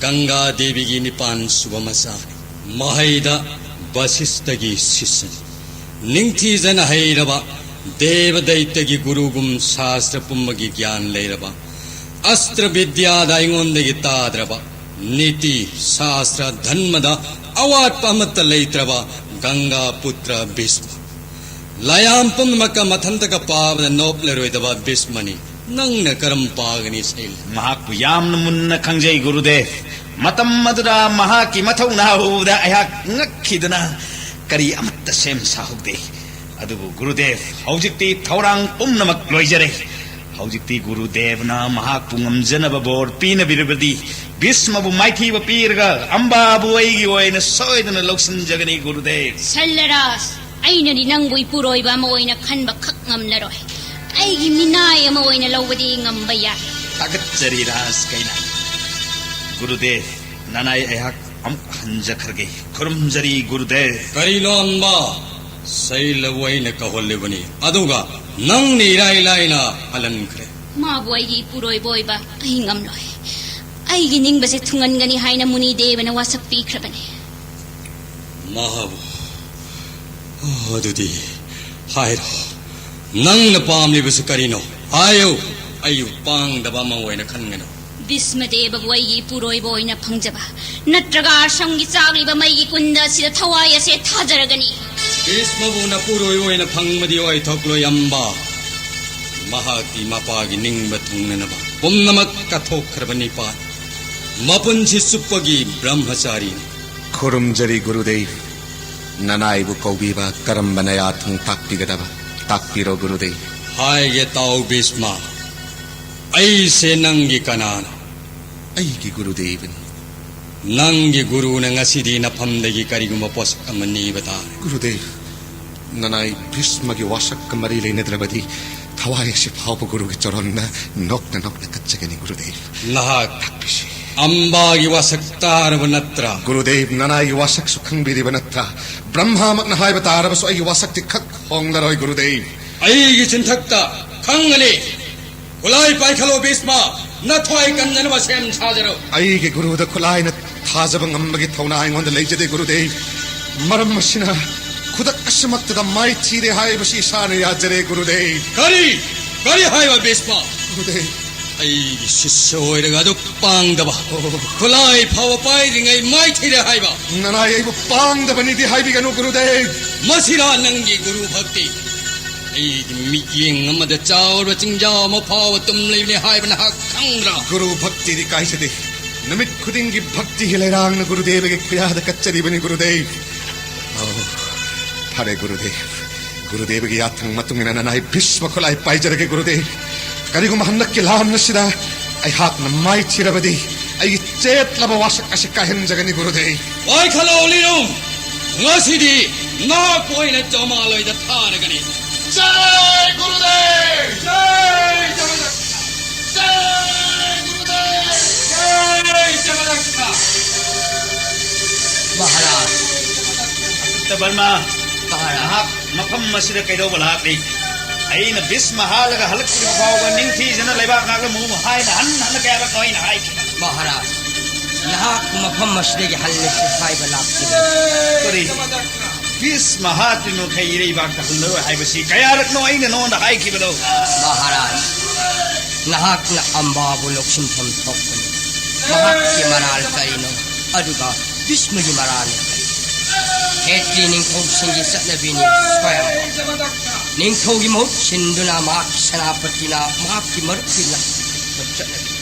ꯒꯪꯒꯥ ꯗꯦꯕꯤꯒꯤ ꯅꯤꯄꯥꯟ ꯁꯨꯕ ꯃꯆꯥꯅꯤ꯫ ꯃꯍꯩꯗ ꯕꯁꯤꯁꯇꯒꯤ ꯁꯤꯁꯅꯤ꯫ ꯅꯤꯡꯊꯤꯖꯅ ꯍꯩꯔꯕ, ꯗꯦꯕ ꯗꯩꯇꯒꯤ ꯒꯨꯔꯨꯒꯨꯝ ꯁꯥꯁꯇ꯭ꯔ ꯄꯨꯝꯕꯒꯤ ꯒ꯭ꯌꯥꯟ ꯂꯩꯔꯕ, ꯑꯁꯇ꯭ꯔ ꯕꯤꯗ꯭ꯌꯥꯗ ꯑꯩꯉꯣꯟꯗꯒꯤ ꯇꯥꯗ꯭ꯔꯕ, ꯅꯤꯇꯤ, ꯁꯥꯁꯇ꯭ꯔ, ꯙꯟꯃꯗ ꯑꯋꯥꯠꯄ ꯑꯃꯠꯇ ꯂꯩꯇ꯭ꯔꯕ ꯒꯪꯒꯥ ꯄꯨꯇ꯭ꯔ ꯚꯤꯁꯃ꯫ ꯂꯥꯌꯥꯝ ꯄꯨꯝꯅꯃꯛꯀ ꯃꯊꯟꯇꯒ ꯄꯥꯕꯗ ꯅꯣꯞꯂꯔꯣꯏꯗꯕ ꯚꯤꯁꯃꯅꯤ꯫ ꯅꯪꯅ ꯀꯔꯝ ꯄꯥꯒꯅꯤ, ꯁꯩꯂ? ꯃꯍꯥꯛꯄꯨ ꯌꯥꯝꯅ ꯃꯨꯟꯅ ꯈꯪꯖꯩ, ꯒꯨꯔꯨꯗꯦꯕ꯫ ꯃꯇꯝ ꯑꯗꯨꯗ ꯃꯍꯥꯛꯀꯤ ꯃꯊꯧꯅꯥ ꯎꯕꯗ ꯑꯩꯍꯥꯛ ꯉꯛꯈꯤꯗꯅ ꯀꯔꯤ ꯑꯃꯠꯇ ꯁꯦꯝ ꯁꯥꯍꯧꯗꯦ꯫ ꯑꯗꯨꯕꯨ ꯒꯨꯔꯨꯗꯦꯕ, ꯍꯧꯖꯤꯛꯇꯤ ꯊꯧꯔꯥꯡ ꯄꯨꯝꯅꯃꯛ ꯂꯣꯏꯖꯔꯦ꯫ ꯍꯧꯖꯤꯛꯇꯤ ꯒꯨꯔꯨꯗꯦꯕꯅ ꯃꯍꯥꯛꯄꯨ ꯉꯝꯖꯅꯕ ꯕꯣꯔ ꯄꯤꯅꯕꯤꯔꯕꯗꯤ, ꯚꯤꯁꯃꯕꯨ ꯃꯥꯏꯊꯤꯕ ꯄꯤꯔꯒ ꯑꯝꯕꯥꯕꯨ ꯑꯩꯒꯤ ꯑꯣꯏꯅ ꯁꯣꯏꯗꯅ ꯂꯧꯁꯤꯟꯖꯒꯅꯤ, ꯒꯨꯔꯨꯗꯦꯕ꯫ ꯁꯜꯂꯔꯥꯖ, ꯑꯩꯅꯗꯤ ꯅꯪꯕꯨ ꯏꯄꯨꯔꯣꯏꯕ ꯑꯃ ꯑꯣꯏꯅ ꯈꯟꯕ ꯈꯛ ꯉꯝꯂꯔꯣꯏ꯫ ꯑꯩꯒꯤ ꯃꯤꯅꯥꯏ ꯑꯃ ꯑꯣꯏꯅ ꯂꯧꯕꯗꯤ ꯉꯝꯕ ꯌꯥꯏ꯫ ꯊꯥꯒꯠꯆꯔꯤ, ꯔꯥꯖ ꯀꯩꯅꯥ꯫ ꯒꯨꯔꯨꯗꯦꯕ, ꯅꯅꯥꯏ ꯑꯩꯍꯥꯛ ꯑꯃꯨꯛ ꯍꯟꯖꯈ꯭ꯔꯒꯦ꯫ ꯈꯨꯔꯨꯝꯖꯔꯤ, ꯒꯨꯔꯨꯗꯦꯕ꯫ ꯀꯔꯤꯅꯣ ꯑꯝꯕ? ꯁꯩꯂꯕꯨ ꯑꯩꯅ ꯀꯧꯍꯜꯂꯤꯕꯅꯤ, ꯑꯗꯨꯒ ꯅꯪꯅ ꯏꯔꯥꯏ ꯂꯥꯏꯅ ꯍꯜꯍꯟꯈ꯭ꯔꯦ꯫ ꯃꯥꯕꯨ ꯑꯩꯒꯤ ꯏꯄꯨꯔꯣꯏꯕ ꯑꯣꯏꯕ ꯑꯩ ꯉꯝꯂꯣꯏ꯫ ꯑꯩꯒꯤ ꯅꯤꯡꯕꯁꯦ ꯊꯨꯡꯍꯟꯒꯅꯤ ꯍꯥꯏꯅ ꯃꯨꯅꯤ ꯗꯦꯕꯅ ꯋꯥꯁꯛ ꯄꯤꯈ꯭ꯔꯕꯅꯤ꯫ ꯃꯍꯥꯕꯨ, ꯑꯣ, ꯑꯗꯨꯗꯤ ꯍꯥꯏꯔꯣ, ꯅꯪꯅ ꯄꯥꯝꯂꯤꯕꯁꯤ ꯀꯔꯤꯅꯣ? ꯍꯥꯏꯌꯨ, ꯑꯩꯕꯨ ꯄꯥꯡꯗꯕ ꯑꯃ ꯑꯣꯏꯅ ꯈꯟꯒꯅꯨ꯫ ꯚꯤꯁꯃꯗꯦꯕꯕꯨ ꯑꯩꯒꯤ ꯏꯄꯨꯔꯣꯏꯕ ꯑꯣꯏꯅ ꯐꯪꯖꯕ, ꯅꯠꯇ꯭ꯔꯒ ꯑꯁꯪꯒꯤ ꯆꯥꯛꯂꯤꯕ ꯃꯩꯒꯤ ꯀꯨꯟꯗ ꯑꯁꯤꯗ ꯊꯋꯥꯏ ꯑꯁꯦ ꯊꯥꯖꯔꯒꯅꯤ꯫ ꯚꯤꯁꯃꯕꯨ ꯅꯄꯨꯔꯣꯏꯕ ꯑꯣꯏꯅ ꯐꯪꯕꯗꯤ ꯑꯣꯏꯊꯣꯛꯂꯣꯏ ꯑꯝꯕ꯫ ꯃꯍꯥꯛꯀꯤ ꯃꯄꯥꯒꯤ ꯅꯤꯡꯕ ꯊꯨꯡꯅꯅꯕ ꯄꯨꯝꯅꯃꯛ ꯀꯠꯊꯣꯛꯈ꯭ꯔꯕ ꯅꯤꯄꯥꯅꯤ꯫ ꯃꯄꯨꯟꯁꯤ ꯆꯨꯞꯄꯒꯤ ꯕ꯭ꯔꯍ꯭ꯃꯆꯥꯔꯤꯅꯤ꯫ ꯈꯨꯔꯨꯝꯖꯔꯤ, ꯒꯨꯔꯨꯗꯦꯕ꯫ ꯅꯅꯥꯏꯕꯨ ꯀꯧꯕꯤꯕ ꯀꯔꯝꯕ ꯅꯌꯥ ꯊꯣꯡ ꯇꯥꯛꯄꯤꯒꯗꯕ? ꯇꯥꯛꯄꯤꯔꯣ, ꯒꯨꯔꯨꯗꯦꯕ꯫ ꯍꯥꯏꯒꯦ ꯇꯥꯎ, ꯚꯤꯁꯃ꯫ ꯑꯩꯁꯦ ꯅꯪꯒꯤ ꯀꯅꯥꯅꯣ? ꯑꯩꯒꯤ ꯒꯨꯔꯨꯗꯦꯕꯅꯤ꯫ ꯅꯪꯒꯤ ꯒꯨꯔꯨꯅ ꯉꯁꯤꯗꯤ ꯅꯐꯝꯗꯒꯤ ꯀꯔꯤꯒꯨꯝꯕ ꯄꯣꯠꯁꯛ ꯑꯃ ꯅꯤꯕ ꯇꯥꯔꯦ꯫ ꯒꯨꯔꯨꯗꯦꯕ, ꯅꯅꯥꯏ ꯚꯤꯁꯃꯒꯤ ꯋꯥꯁꯛꯀ ꯃꯔꯤ ꯂꯩꯅꯗ꯭ꯔꯕꯗꯤ ꯊꯋꯥꯏ ꯑꯁꯤ ꯐꯥꯎꯕ ꯒꯨꯔꯨꯒꯤ ꯆꯔꯣꯟꯗ ꯅꯣꯛꯅ ꯅꯣꯛꯅ ꯀꯠꯆꯒꯅꯤ, ꯒꯨꯔꯨꯗꯦꯕ꯫ ꯅꯍꯥꯛ ꯇꯥꯛꯄꯤꯁꯤ꯫ ꯑꯝꯕꯥꯒꯤ ꯋꯥꯁꯛ ꯇꯥꯔꯕ ꯅꯠꯇ꯭ꯔꯥ? ꯒꯨꯔꯨꯗꯦꯕ, ꯅꯅꯥꯏꯒꯤ ꯋꯥꯁꯛꯁꯨ ꯈꯪꯕꯤꯔꯤꯕ ꯅꯠꯇ꯭ꯔꯥ? ꯕ꯭ꯔꯍ꯭ꯃꯥꯃꯛꯅ ꯍꯥꯏꯕ ꯇꯥꯔꯕꯁꯨ ꯑꯩꯒꯤ ꯋꯥꯁꯛꯇꯤ ꯈꯛ ꯍꯣꯡꯂꯔꯣꯏ, ꯒꯨꯔꯨꯗꯦꯕ꯫ ꯑꯩꯒꯤ ꯆꯤꯟꯊꯛꯇ ꯈꯪꯒꯅꯤ꯫ ꯈꯨꯠꯂꯥꯏ ꯄꯥꯏꯈꯠꯂꯣ, ꯚꯤꯁꯃ꯫ ꯅꯊ꯭ꯋꯥꯏ ꯀꯟꯖꯅꯕ ꯁꯦꯝ ꯁꯥꯖꯔꯣ꯫ ꯑꯩꯒꯤ ꯒꯨꯔꯨꯗ ꯈꯨꯠꯂꯥꯏꯅ ꯊꯥꯖꯕ ꯉꯝꯕꯒꯤ ꯊꯧꯅꯥ ꯑꯩꯉꯣꯟꯗ ꯂꯩꯖꯗꯦ, ꯒꯨꯔꯨꯗꯦꯕ꯫ ꯃꯔꯝ ꯑꯁꯤꯅ ꯈꯨꯗꯛ ꯑꯁꯤꯃꯛꯇꯗ ꯃꯥꯏꯊꯤꯔꯦ ꯍꯥꯏꯕꯁꯤ ꯏꯁꯥꯅ ꯌꯥꯖꯔꯦ, ꯒꯨꯔꯨꯗꯦꯕ꯫ ꯀꯔꯤ? ꯀꯔꯤ ꯍꯥꯏꯕ, ꯚꯤꯁꯃ? ꯒꯨꯔꯨꯗꯦꯕ꯫ ꯑꯩꯒꯤ ꯁꯤꯁ꯭ꯌ ꯑꯣꯏꯔꯒ ꯑꯗꯨꯛ ꯄꯥꯡꯗꯕ, ꯑꯣ꯫ ꯈꯨꯠꯂꯥꯏ ꯐꯥꯎꯕ ꯄꯥꯏꯗ꯭ꯔꯤꯉꯩ ꯃꯥꯏꯊꯤꯔꯦ ꯍꯥꯏꯕ? ꯅꯅꯥꯏ ꯑꯩꯕꯨ ꯄꯥꯡꯗꯕꯅꯤꯗꯤ ꯍꯥꯏꯕꯤꯒꯅꯨ, ꯒꯨꯔꯨꯗꯦꯕ꯫ ꯃꯁꯤꯔꯥ ꯅꯪꯒꯤ ꯒꯨꯔꯨ ꯚꯛꯇꯤ? ꯑꯩꯒꯤ ꯃꯤꯠꯌꯦꯡ ꯑꯃꯗ ꯆꯥꯎꯔꯕ ꯆꯤꯡꯖꯥꯎ ꯑꯃ ꯐꯥꯎꯕ ꯇꯨꯝꯂꯤꯕꯅꯤ ꯍꯥꯏꯕ ꯅꯍꯥꯛ ꯈꯪꯗ꯭ꯔꯥ? ꯒꯨꯔꯨ ꯚꯛꯇꯤꯗꯤ ꯀꯥꯏꯖꯗꯦ꯫ ꯅꯨꯃꯤꯠ ꯈꯨꯗꯤꯡꯒꯤ ꯚꯛꯇꯤꯒꯤ ꯂꯩꯔꯥꯡꯅ ꯒꯨꯔꯨꯗꯦꯕꯒꯤ ꯈꯨꯌꯥꯗ ꯀꯠꯆꯔꯤꯕꯅꯤ, ꯒꯨꯔꯨꯗꯦꯕ꯫ ꯑꯣ, ꯐꯔꯦ, ꯒꯨꯔꯨꯗꯦꯕ꯫ ꯒꯨꯔꯨꯗꯦꯕꯒꯤ ꯌꯥꯊꯪ ꯃꯇꯨꯡ ꯏꯟꯅ ꯅꯅꯥꯏ ꯚꯤꯁꯃ ꯈꯨꯠꯂꯥꯏ ꯄꯥꯏꯖꯔꯒꯦ, ꯒꯨꯔꯨꯗꯦꯕ꯫ ꯀꯔꯤꯒꯨꯝꯕ ꯍꯟꯗꯛꯀꯤ ꯂꯥꯟ ꯑꯁꯤꯗ ꯑꯩꯍꯥꯛꯅ ꯃꯥꯏꯊꯤꯔꯕꯗꯤ, ꯑꯩꯒꯤ ꯆꯦꯠꯂꯕ ꯋꯥꯁꯛ ꯑꯁꯤ ꯀꯥꯏꯍꯟꯖꯒꯅꯤ, ꯒꯨꯔꯨꯗꯦꯕ꯫ ꯋꯥꯏꯈꯠꯂꯣ, ꯂꯤꯔꯨꯝ! ꯉꯁꯤꯗꯤ ꯅꯍꯥꯛꯄꯨ ꯑꯩꯅ ꯖꯃꯥꯂꯣꯏꯗ ꯊꯥꯔꯒꯅꯤ꯫ ꯖꯥꯏ ꯒꯨꯔꯨꯗꯦꯕ! ꯖꯥꯏ ꯖꯒꯗꯒꯨꯔꯨ! ꯖꯥꯏ ꯒꯨꯔꯨꯗꯦꯕ! ꯖꯥꯏ ꯖꯒꯗꯒꯨꯔꯨ! ꯃꯍꯥꯔꯥꯖ! ꯑꯁꯨꯛꯇ ꯕꯔꯃ, ꯃꯍꯥꯔꯥꯖ! ꯅꯍꯥꯛ ꯃꯐꯝ ꯑꯁꯤꯗ ꯀꯩꯗꯧꯕ ꯂꯥꯛꯂꯤ? ꯑꯩꯅ ꯚꯤꯁꯃ ꯍꯥꯠꯂꯒ ꯍꯜꯂꯛꯇ꯭ꯔꯤꯕ ꯐꯥꯎꯕ ꯅꯤꯡꯊꯤꯖꯅ ꯂꯩꯕꯥꯛ ꯉꯥꯛꯂꯝꯃꯨ ꯍꯥꯏꯅ ꯍꯟꯅ ꯍꯟꯅ ꯀꯌꯥꯔꯛꯅꯣ ꯑꯩꯅ ꯍꯥꯏꯈꯤꯕ? ꯃꯍꯥꯔꯥꯖ, ꯅꯍꯥꯛꯄꯨ ꯃꯐꯝ ꯑꯁꯤꯗꯒꯤ ꯍꯜꯂꯁꯤ ꯍꯥꯏꯕ ꯂꯥꯛꯈꯤꯕꯅꯤ꯫ ꯀꯔꯤ? ꯚꯤꯁꯃ ꯍꯥꯠꯇ꯭ꯔꯤ ꯃꯈꯩ ꯏꯔꯩꯕꯥꯛꯇ ꯍꯜꯂꯔꯣꯏ ꯍꯥꯏꯕꯁꯤ ꯀꯌꯥꯔꯛꯅꯣ ꯑꯩꯅ ꯅꯉꯣꯟꯗ ꯍꯥꯏꯈꯤꯕꯗꯣ? ꯃꯍꯥꯔꯥꯖ, ꯅꯍꯥꯛꯅ ꯑꯝꯕꯥꯕꯨ ꯂꯧꯁꯤꯟꯐꯝ ꯊꯣꯛꯄꯅꯤ꯫ ꯃꯍꯥꯛꯀꯤ ꯃꯔꯥꯜ ꯀꯔꯤꯅꯣ? ꯑꯗꯨꯒ ꯚꯤꯁꯃꯒꯤ ꯃꯔꯥꯜꯅ ꯀꯔꯤ? ꯈꯦꯇ꯭ꯔꯤ ꯅꯤꯡꯊꯧꯁꯤꯡꯒꯤ ꯆꯠꯅꯕꯤꯅꯤ, ꯁ꯭ꯋꯥꯌꯝ꯫ ꯅꯤꯡꯊꯧꯒꯤ ꯃꯍꯨꯠ ꯁꯤꯟꯗꯨꯅ ꯃꯍꯥꯛꯀꯤ ꯁꯦꯅꯥꯄꯇꯤꯅ ꯃꯍꯥꯛꯀꯤ ꯃꯔꯨꯞꯀꯤ ꯂꯝ ꯆꯠꯅꯕꯤ꯫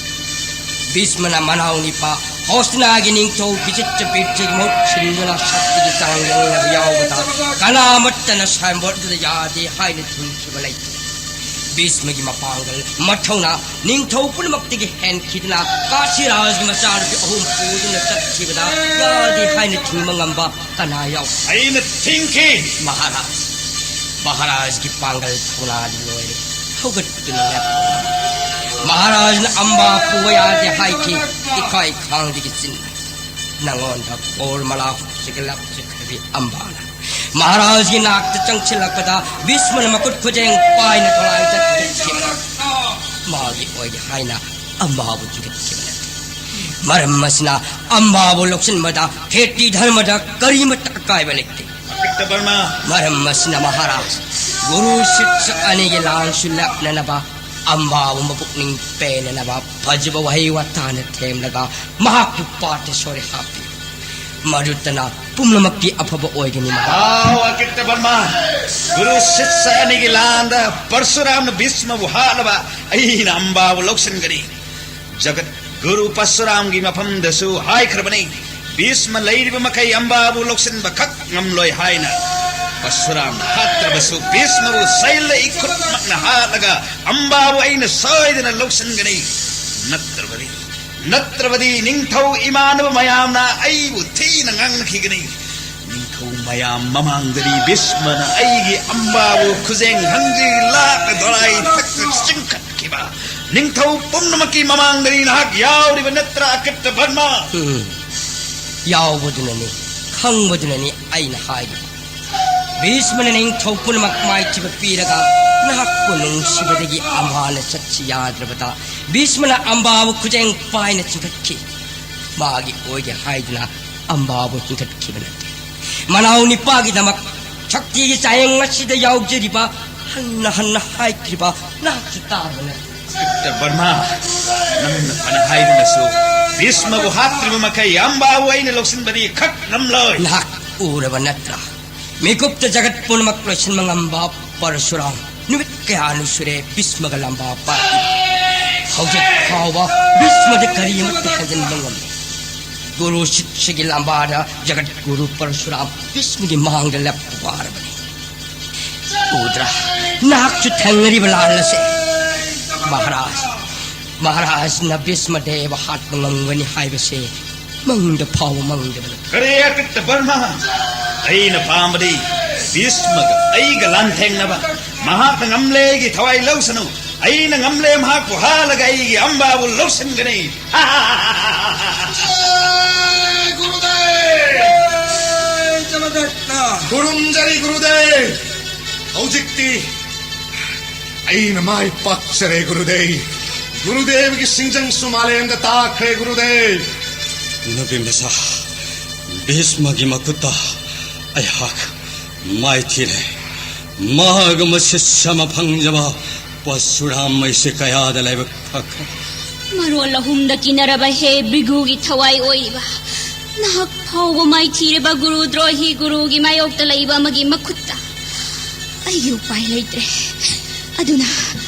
ꯚꯤꯁꯃꯅ ꯃꯅꯥꯎ ꯅꯤꯄꯥ ꯍꯣꯁꯇꯤꯅꯥꯒꯤ ꯅꯤꯡꯊꯧ ꯚꯤꯖꯤꯠꯇ ꯄꯤꯔꯊꯤꯒꯤ ꯃꯍꯨꯠ ꯁꯤꯟꯗꯨꯅ ꯁꯛꯇꯤꯒꯤ ꯆꯥꯡ ꯌꯦꯡꯅꯕ ꯌꯥꯎꯕꯗ ꯀꯅꯥꯃꯠꯇꯅ ꯁ꯭ꯋꯥꯌꯝꯕꯔꯗꯨꯗ ꯌꯥꯗꯦ ꯍꯥꯏꯅ ꯊꯤꯡꯈꯤꯕ ꯂꯩꯇꯦ꯫ ꯚꯤꯁꯃꯒꯤ ꯃꯄꯥꯡꯒꯜ, ꯃꯊꯧꯅꯥ, ꯅꯤꯡꯊꯧ ꯄꯨꯝꯅꯃꯛꯇꯒꯤ ꯍꯦꯟꯈꯤꯗꯨꯅ ꯀꯥꯁꯤꯔꯥꯖꯒꯤ ꯃꯆꯥꯅꯨꯄꯤ ꯑꯍꯨꯝ ꯄꯨꯗꯨꯅ ꯆꯠꯈꯤꯕꯗ ꯌꯥꯗꯦ ꯍꯥꯏꯅ ꯊꯤꯡꯕ ꯉꯝꯕ ꯀꯅꯥ ꯌꯥꯎ? ꯑꯩꯅ ꯊꯤꯡꯈꯤ꯫ ꯃꯍꯥꯔꯥꯖ, ꯃꯍꯥꯔꯥꯖꯒꯤ ꯄꯥꯡꯒꯜ ꯊꯧꯅꯥꯗꯤ ꯂꯣꯏꯔꯦ꯫ ꯍꯧꯒꯠꯇꯨꯅ ꯂꯦꯞꯄꯨ꯫ ꯃꯍꯥꯔꯥꯖꯅ ꯑꯝꯕꯥ ꯄꯨꯕ ꯌꯥꯗꯦ ꯍꯥꯏꯈꯤ꯫ ꯏꯀꯥꯏ ꯈꯥꯡꯗꯒꯤ ꯆꯤꯟ ꯅꯉꯣꯟꯗ ꯕꯣꯔ ꯃꯂꯥ ꯍꯨꯞꯆꯒ ꯂꯥꯛꯆꯈ꯭ꯔꯕꯤ ꯑꯝꯕꯥꯅ ꯃꯍꯥꯔꯥꯖꯒꯤ ꯅꯥꯛꯇ ꯆꯪꯁꯤꯜꯂꯛꯄꯗ ꯚꯤꯁꯃꯅ ꯃꯈꯨꯠ ꯈꯨꯖꯦꯡ ꯄꯥꯏꯅ ꯊꯣꯂꯥꯏ ꯆꯠꯈꯤꯕ ꯃꯥꯒꯤ ꯑꯣꯏꯒꯦ ꯍꯥꯏꯅ ꯑꯝꯕꯥꯕꯨ ꯆꯤꯡꯈꯠꯈꯤꯕ ꯅꯠꯇꯦ꯫ ꯃꯔꯝ ꯑꯁꯤꯅ ꯑꯝꯕꯥꯕꯨ ꯂꯧꯁꯤꯟꯕꯗ ꯈꯦꯇꯤ ꯙꯔꯃꯗ ꯀꯔꯤꯃꯠꯇ ꯑꯀꯥꯏꯕ ꯂꯩꯇꯦ꯫ ꯑꯀꯤꯠꯇ ꯕꯔꯃꯥ꯫ ꯃꯔꯝ ꯑꯁꯤꯅ ꯃꯍꯥꯔꯥꯖ, ꯒꯨꯔꯨ ꯁꯤꯠꯁ ꯑꯅꯤꯒꯤ ꯂꯥꯟꯁꯨ ꯂꯦꯞꯅꯅꯕ, ꯑꯝꯕꯥꯕꯨ ꯃꯄꯨꯛꯅꯤꯡ ꯄꯦꯟꯅꯅꯕ ꯐꯖꯕ ꯋꯥꯍꯩ ꯋꯥꯇꯥꯅ ꯊꯦꯝꯂꯒ ꯃꯍꯥꯛꯄꯨ ꯄꯥꯇꯦꯁꯣꯔꯤ ꯍꯥꯞꯄꯤ꯫ ꯃꯗꯨꯇꯅ ꯄꯨꯝꯅꯃꯛꯀꯤ ꯑꯐꯕ ꯑꯣꯏꯒꯅꯤ ꯃꯍꯥꯔꯥꯖ꯫ ꯑꯥꯎ, ꯑꯀꯤꯠꯇ ꯕꯔꯃꯥ꯫ ꯒꯨꯔꯨ ꯁꯤꯠꯁ ꯑꯅꯤꯒꯤ ꯂꯥꯟꯗ ꯄꯔꯁꯨꯔꯥꯝꯅ ꯚꯤꯁꯃꯕꯨ ꯍꯥꯠꯂꯕ ꯑꯩꯅ ꯑꯝꯕꯥꯕꯨ ꯂꯧꯁꯤꯟꯒꯅꯤ꯫ ꯖꯒꯠ ꯒꯨꯔꯨ ꯄꯔꯁꯨꯔꯥꯝꯒꯤ ꯃꯐꯝꯗꯁꯨ ꯍꯥꯏꯈ꯭ꯔꯕꯅꯤ, ꯚꯤꯁꯃ ꯂꯩꯔꯤꯕ ꯃꯈꯩ ꯑꯝꯕꯥꯕꯨ ꯂꯧꯁꯤꯟꯕ ꯈꯛ ꯉꯝꯂꯣꯏ ꯍꯥꯏꯅ꯫ ꯄꯔꯁꯨꯔꯥꯝꯅ ꯍꯥꯠꯇ꯭ꯔꯕꯁꯨ ꯚꯤꯁꯃꯕꯨ ꯁꯩꯜꯂ ꯏꯈꯨꯠꯃꯛꯅ ꯍꯥꯠꯂꯒ ꯑꯝꯕꯥꯕꯨ ꯑꯩꯅ ꯁꯣꯏꯗꯅ ꯂꯧꯁꯤꯟꯒꯅꯤ꯫ ꯅꯠꯇ꯭ꯔꯕꯗꯤ, ꯅꯠꯇ꯭ꯔꯕꯗꯤ ꯅꯤꯡꯊꯧ ꯏꯃꯥꯟꯅꯕ ꯃꯌꯥꯝꯅ ꯑꯩꯕꯨ ꯊꯤꯅ ꯉꯥꯡꯅꯈꯤꯒꯅꯤ꯫ ꯅꯤꯡꯊꯧ ꯃꯌꯥꯝ ꯃꯃꯥꯡꯗꯗꯤ ꯚꯤꯁꯃꯅ ꯑꯩꯒꯤ ꯑꯝꯕꯥꯕꯨ ꯈꯨꯖꯦꯡ ꯍꯪꯖꯤ ꯂꯥꯛꯅ ꯗꯣꯔꯥꯏ ꯊꯛꯇ ꯆꯤꯡꯈꯠꯈꯤꯕ ꯅꯤꯡꯊꯧ ꯄꯨꯝꯅꯃꯛꯀꯤ ꯃꯃꯥꯡꯗꯗꯤ ꯅꯍꯥꯛ ꯌꯥꯎꯔꯤꯕ ꯅꯠꯇ꯭ꯔꯥ, ꯑꯀꯤꯠꯇ ꯕꯔꯃꯥ? ꯎꯝ, ꯌꯥꯎꯕꯗꯨꯅꯅꯤ, ꯈꯪꯕꯗꯨꯅꯅꯤ ꯑꯩꯅ ꯍꯥꯏꯔꯤꯕ꯫ ꯚꯤꯁꯃꯅ ꯅꯤꯡꯊꯧ ꯄꯨꯝꯅꯃꯛ ꯃꯥꯏꯊꯤꯕ ꯄꯤꯔꯒ ꯅꯍꯥꯛꯄꯨ ꯅꯨꯡꯁꯤꯕꯗꯒꯤ ꯑꯝꯕꯥꯅ ꯆꯠꯁꯤ ꯌꯥꯗ꯭ꯔꯕꯗ ꯚꯤꯁꯃꯅ ꯑꯝꯕꯥꯕꯨ ꯈꯨꯖꯦꯡ ꯄꯥꯏꯅ ꯆꯤꯡꯈꯠꯈꯤ꯫ ꯃꯥꯒꯤ ꯑꯣꯏꯒꯦ ꯍꯥꯏꯗꯨꯅ ꯑꯝꯕꯥꯕꯨ ꯆꯤꯡꯈꯠꯈꯤꯕ ꯅꯠꯇꯦ꯫ ꯃꯅꯥꯎ ꯅꯤꯄꯥꯒꯤꯗꯃꯛ ꯁꯛꯇꯤꯒꯤ ꯆꯥꯌꯦꯡ ꯑꯁꯤꯗ ꯌꯥꯎꯖꯔꯤꯕ ꯍꯟꯅ ꯍꯟꯅ ꯍꯥꯏꯈ꯭ꯔꯤꯕ ꯅꯍꯥꯛꯁꯨ ꯇꯥꯕ ꯅꯠꯇꯦ꯫ ꯗꯣꯛꯇꯔ ꯕꯔꯃꯥ, ꯅꯪꯅ ꯐꯅ ꯍꯥꯏꯗꯨꯅꯁꯨ ꯚꯤꯁꯃꯕꯨ ꯍꯥꯠꯇ꯭ꯔꯤꯕ ꯃꯈꯩ ꯑꯝꯕꯥꯕꯨ ꯑꯩꯅ ꯂꯧꯁꯤꯟꯕꯗꯤ ꯈꯛ ꯉꯝꯂꯣꯏ꯫ ꯅꯍꯥꯛ ꯎꯔꯕ ꯅꯠꯇ꯭ꯔꯥ? ꯃꯤꯀꯨꯞꯇ ꯖꯒꯠ ꯄꯨꯝꯅꯃꯛ ꯂꯣꯏꯁꯤꯟꯕ ꯉꯝꯕ ꯄꯔꯁꯨꯔꯥꯝ ꯅꯨꯃꯤꯠ ꯀꯌꯥꯅꯤ ꯁꯨꯔꯦ ꯚꯤꯁꯃꯒ ꯂꯝꯕꯥ ꯄꯥꯔꯛꯏ꯫ ꯍꯧꯖꯤꯛ ꯐꯥꯎꯕ ꯚꯤꯁꯃꯗ ꯀꯔꯤꯃꯠꯇ ꯍꯦꯟꯖꯤꯟꯕ ꯉꯝꯗꯦ꯫ ꯒꯨꯔꯨ ꯁꯤꯠꯁꯒꯤ ꯂꯝꯕꯥꯗ ꯖꯒꯠ ꯒꯨꯔꯨ ꯄꯔꯁꯨꯔꯥꯝ ꯚꯤꯁꯃꯒꯤ ꯃꯥꯡꯗ ꯂꯦꯞꯄ ꯋꯥꯔꯕꯅꯤ꯫ ꯎꯗ꯭ꯔꯥ? ꯅꯍꯥꯛꯁꯨ ꯊꯦꯡꯅꯔꯤꯕ ꯂꯥꯟ ꯑꯁꯦ꯫ ꯃꯍꯥꯔꯥꯖ, ꯃꯍꯥꯔꯥꯖꯅ ꯚꯤꯁꯃ ꯗꯦꯕ ꯍꯥꯠꯄ ꯉꯝꯒꯅꯤ ꯍꯥꯏꯕꯁꯦ ꯃꯪꯗ ꯐꯥꯎꯕ ꯃꯪꯗꯕꯅꯤ꯫ ꯀꯔꯤ ꯑꯀꯤꯠꯇ ꯕꯔꯃꯥ? ꯑꯩꯅ ꯄꯥꯝꯕꯗꯤ ꯚꯤꯁꯃꯒ ꯑꯩꯒ ꯂꯥꯟꯊꯦꯡꯅꯕ꯫ ꯃꯍꯥꯛꯅ ꯉꯝꯂꯦ, ꯑꯩꯒꯤ ꯊꯋꯥꯏ ꯂꯧꯁꯅꯨ꯫ ꯑꯩꯅ ꯉꯝꯂꯦ, ꯃꯍꯥꯛꯄꯨ ꯍꯥꯠꯂꯒ ꯑꯩꯒꯤ ꯑꯝꯕꯥꯕꯨ ꯂꯧꯁꯤꯟꯒꯅꯤ꯫ ꯖꯥꯏ ꯒꯨꯔꯨꯗꯦꯕ! ꯖꯥꯏ ꯖꯂꯗꯠꯇ! ꯈꯨꯔꯨꯝꯖꯔꯤ ꯒꯨꯔꯨꯗꯦꯕ꯫ ꯍꯧꯖꯤꯛꯇꯤ ꯑꯩꯅ ꯃꯥꯏ ꯄꯥꯛꯆꯔꯦ ꯒꯨꯔꯨꯗꯦꯕ꯫ ꯒꯨꯔꯨꯗꯦꯕꯒꯤ ꯁꯤꯡꯖꯪꯁꯨ ꯃꯥꯂꯦꯝꯗ ꯇꯥꯈ꯭ꯔꯦ, ꯒꯨꯔꯨꯗꯦꯕ꯫ ꯅꯨꯄꯤ ꯃꯆꯥ ꯚꯤꯁꯃꯒꯤ ꯃꯈꯨꯠꯇ ꯑꯩꯍꯥꯛ ꯃꯥꯏꯊꯤꯔꯦ꯫ ꯃꯍꯥꯛ ꯑꯃ ꯁꯤꯁ ꯑꯃ ꯐꯪꯖꯕ ꯄꯔꯁꯨꯔꯥꯝ ꯑꯩꯁꯦ ꯀꯌꯥꯗ ꯂꯥꯏꯕꯛ ꯐꯈ꯭ꯔꯦ꯫ ꯃꯔꯣꯜ ꯑꯍꯨꯝꯗ ꯀꯤꯅꯔꯕ ꯍꯦ ꯚ꯭ꯔꯤꯒꯨꯒꯤ ꯊꯋꯥꯏ ꯑꯣꯏꯔꯤꯕ, ꯅꯍꯥꯛ ꯐꯥꯎꯕ ꯃꯥꯏꯊꯤꯔꯕ ꯒꯨꯔꯨ ꯗ꯭ꯔꯣꯍꯤ ꯒꯨꯔꯨꯒꯤ ꯃꯥꯌꯣꯛꯇ ꯂꯩꯕ ꯑꯃꯒꯤ ꯃꯈꯨꯠꯇ ꯑꯩꯒꯤ ꯎꯄꯥꯏ ꯂꯩꯇ꯭ꯔꯦ꯫ ꯑꯗꯨꯅ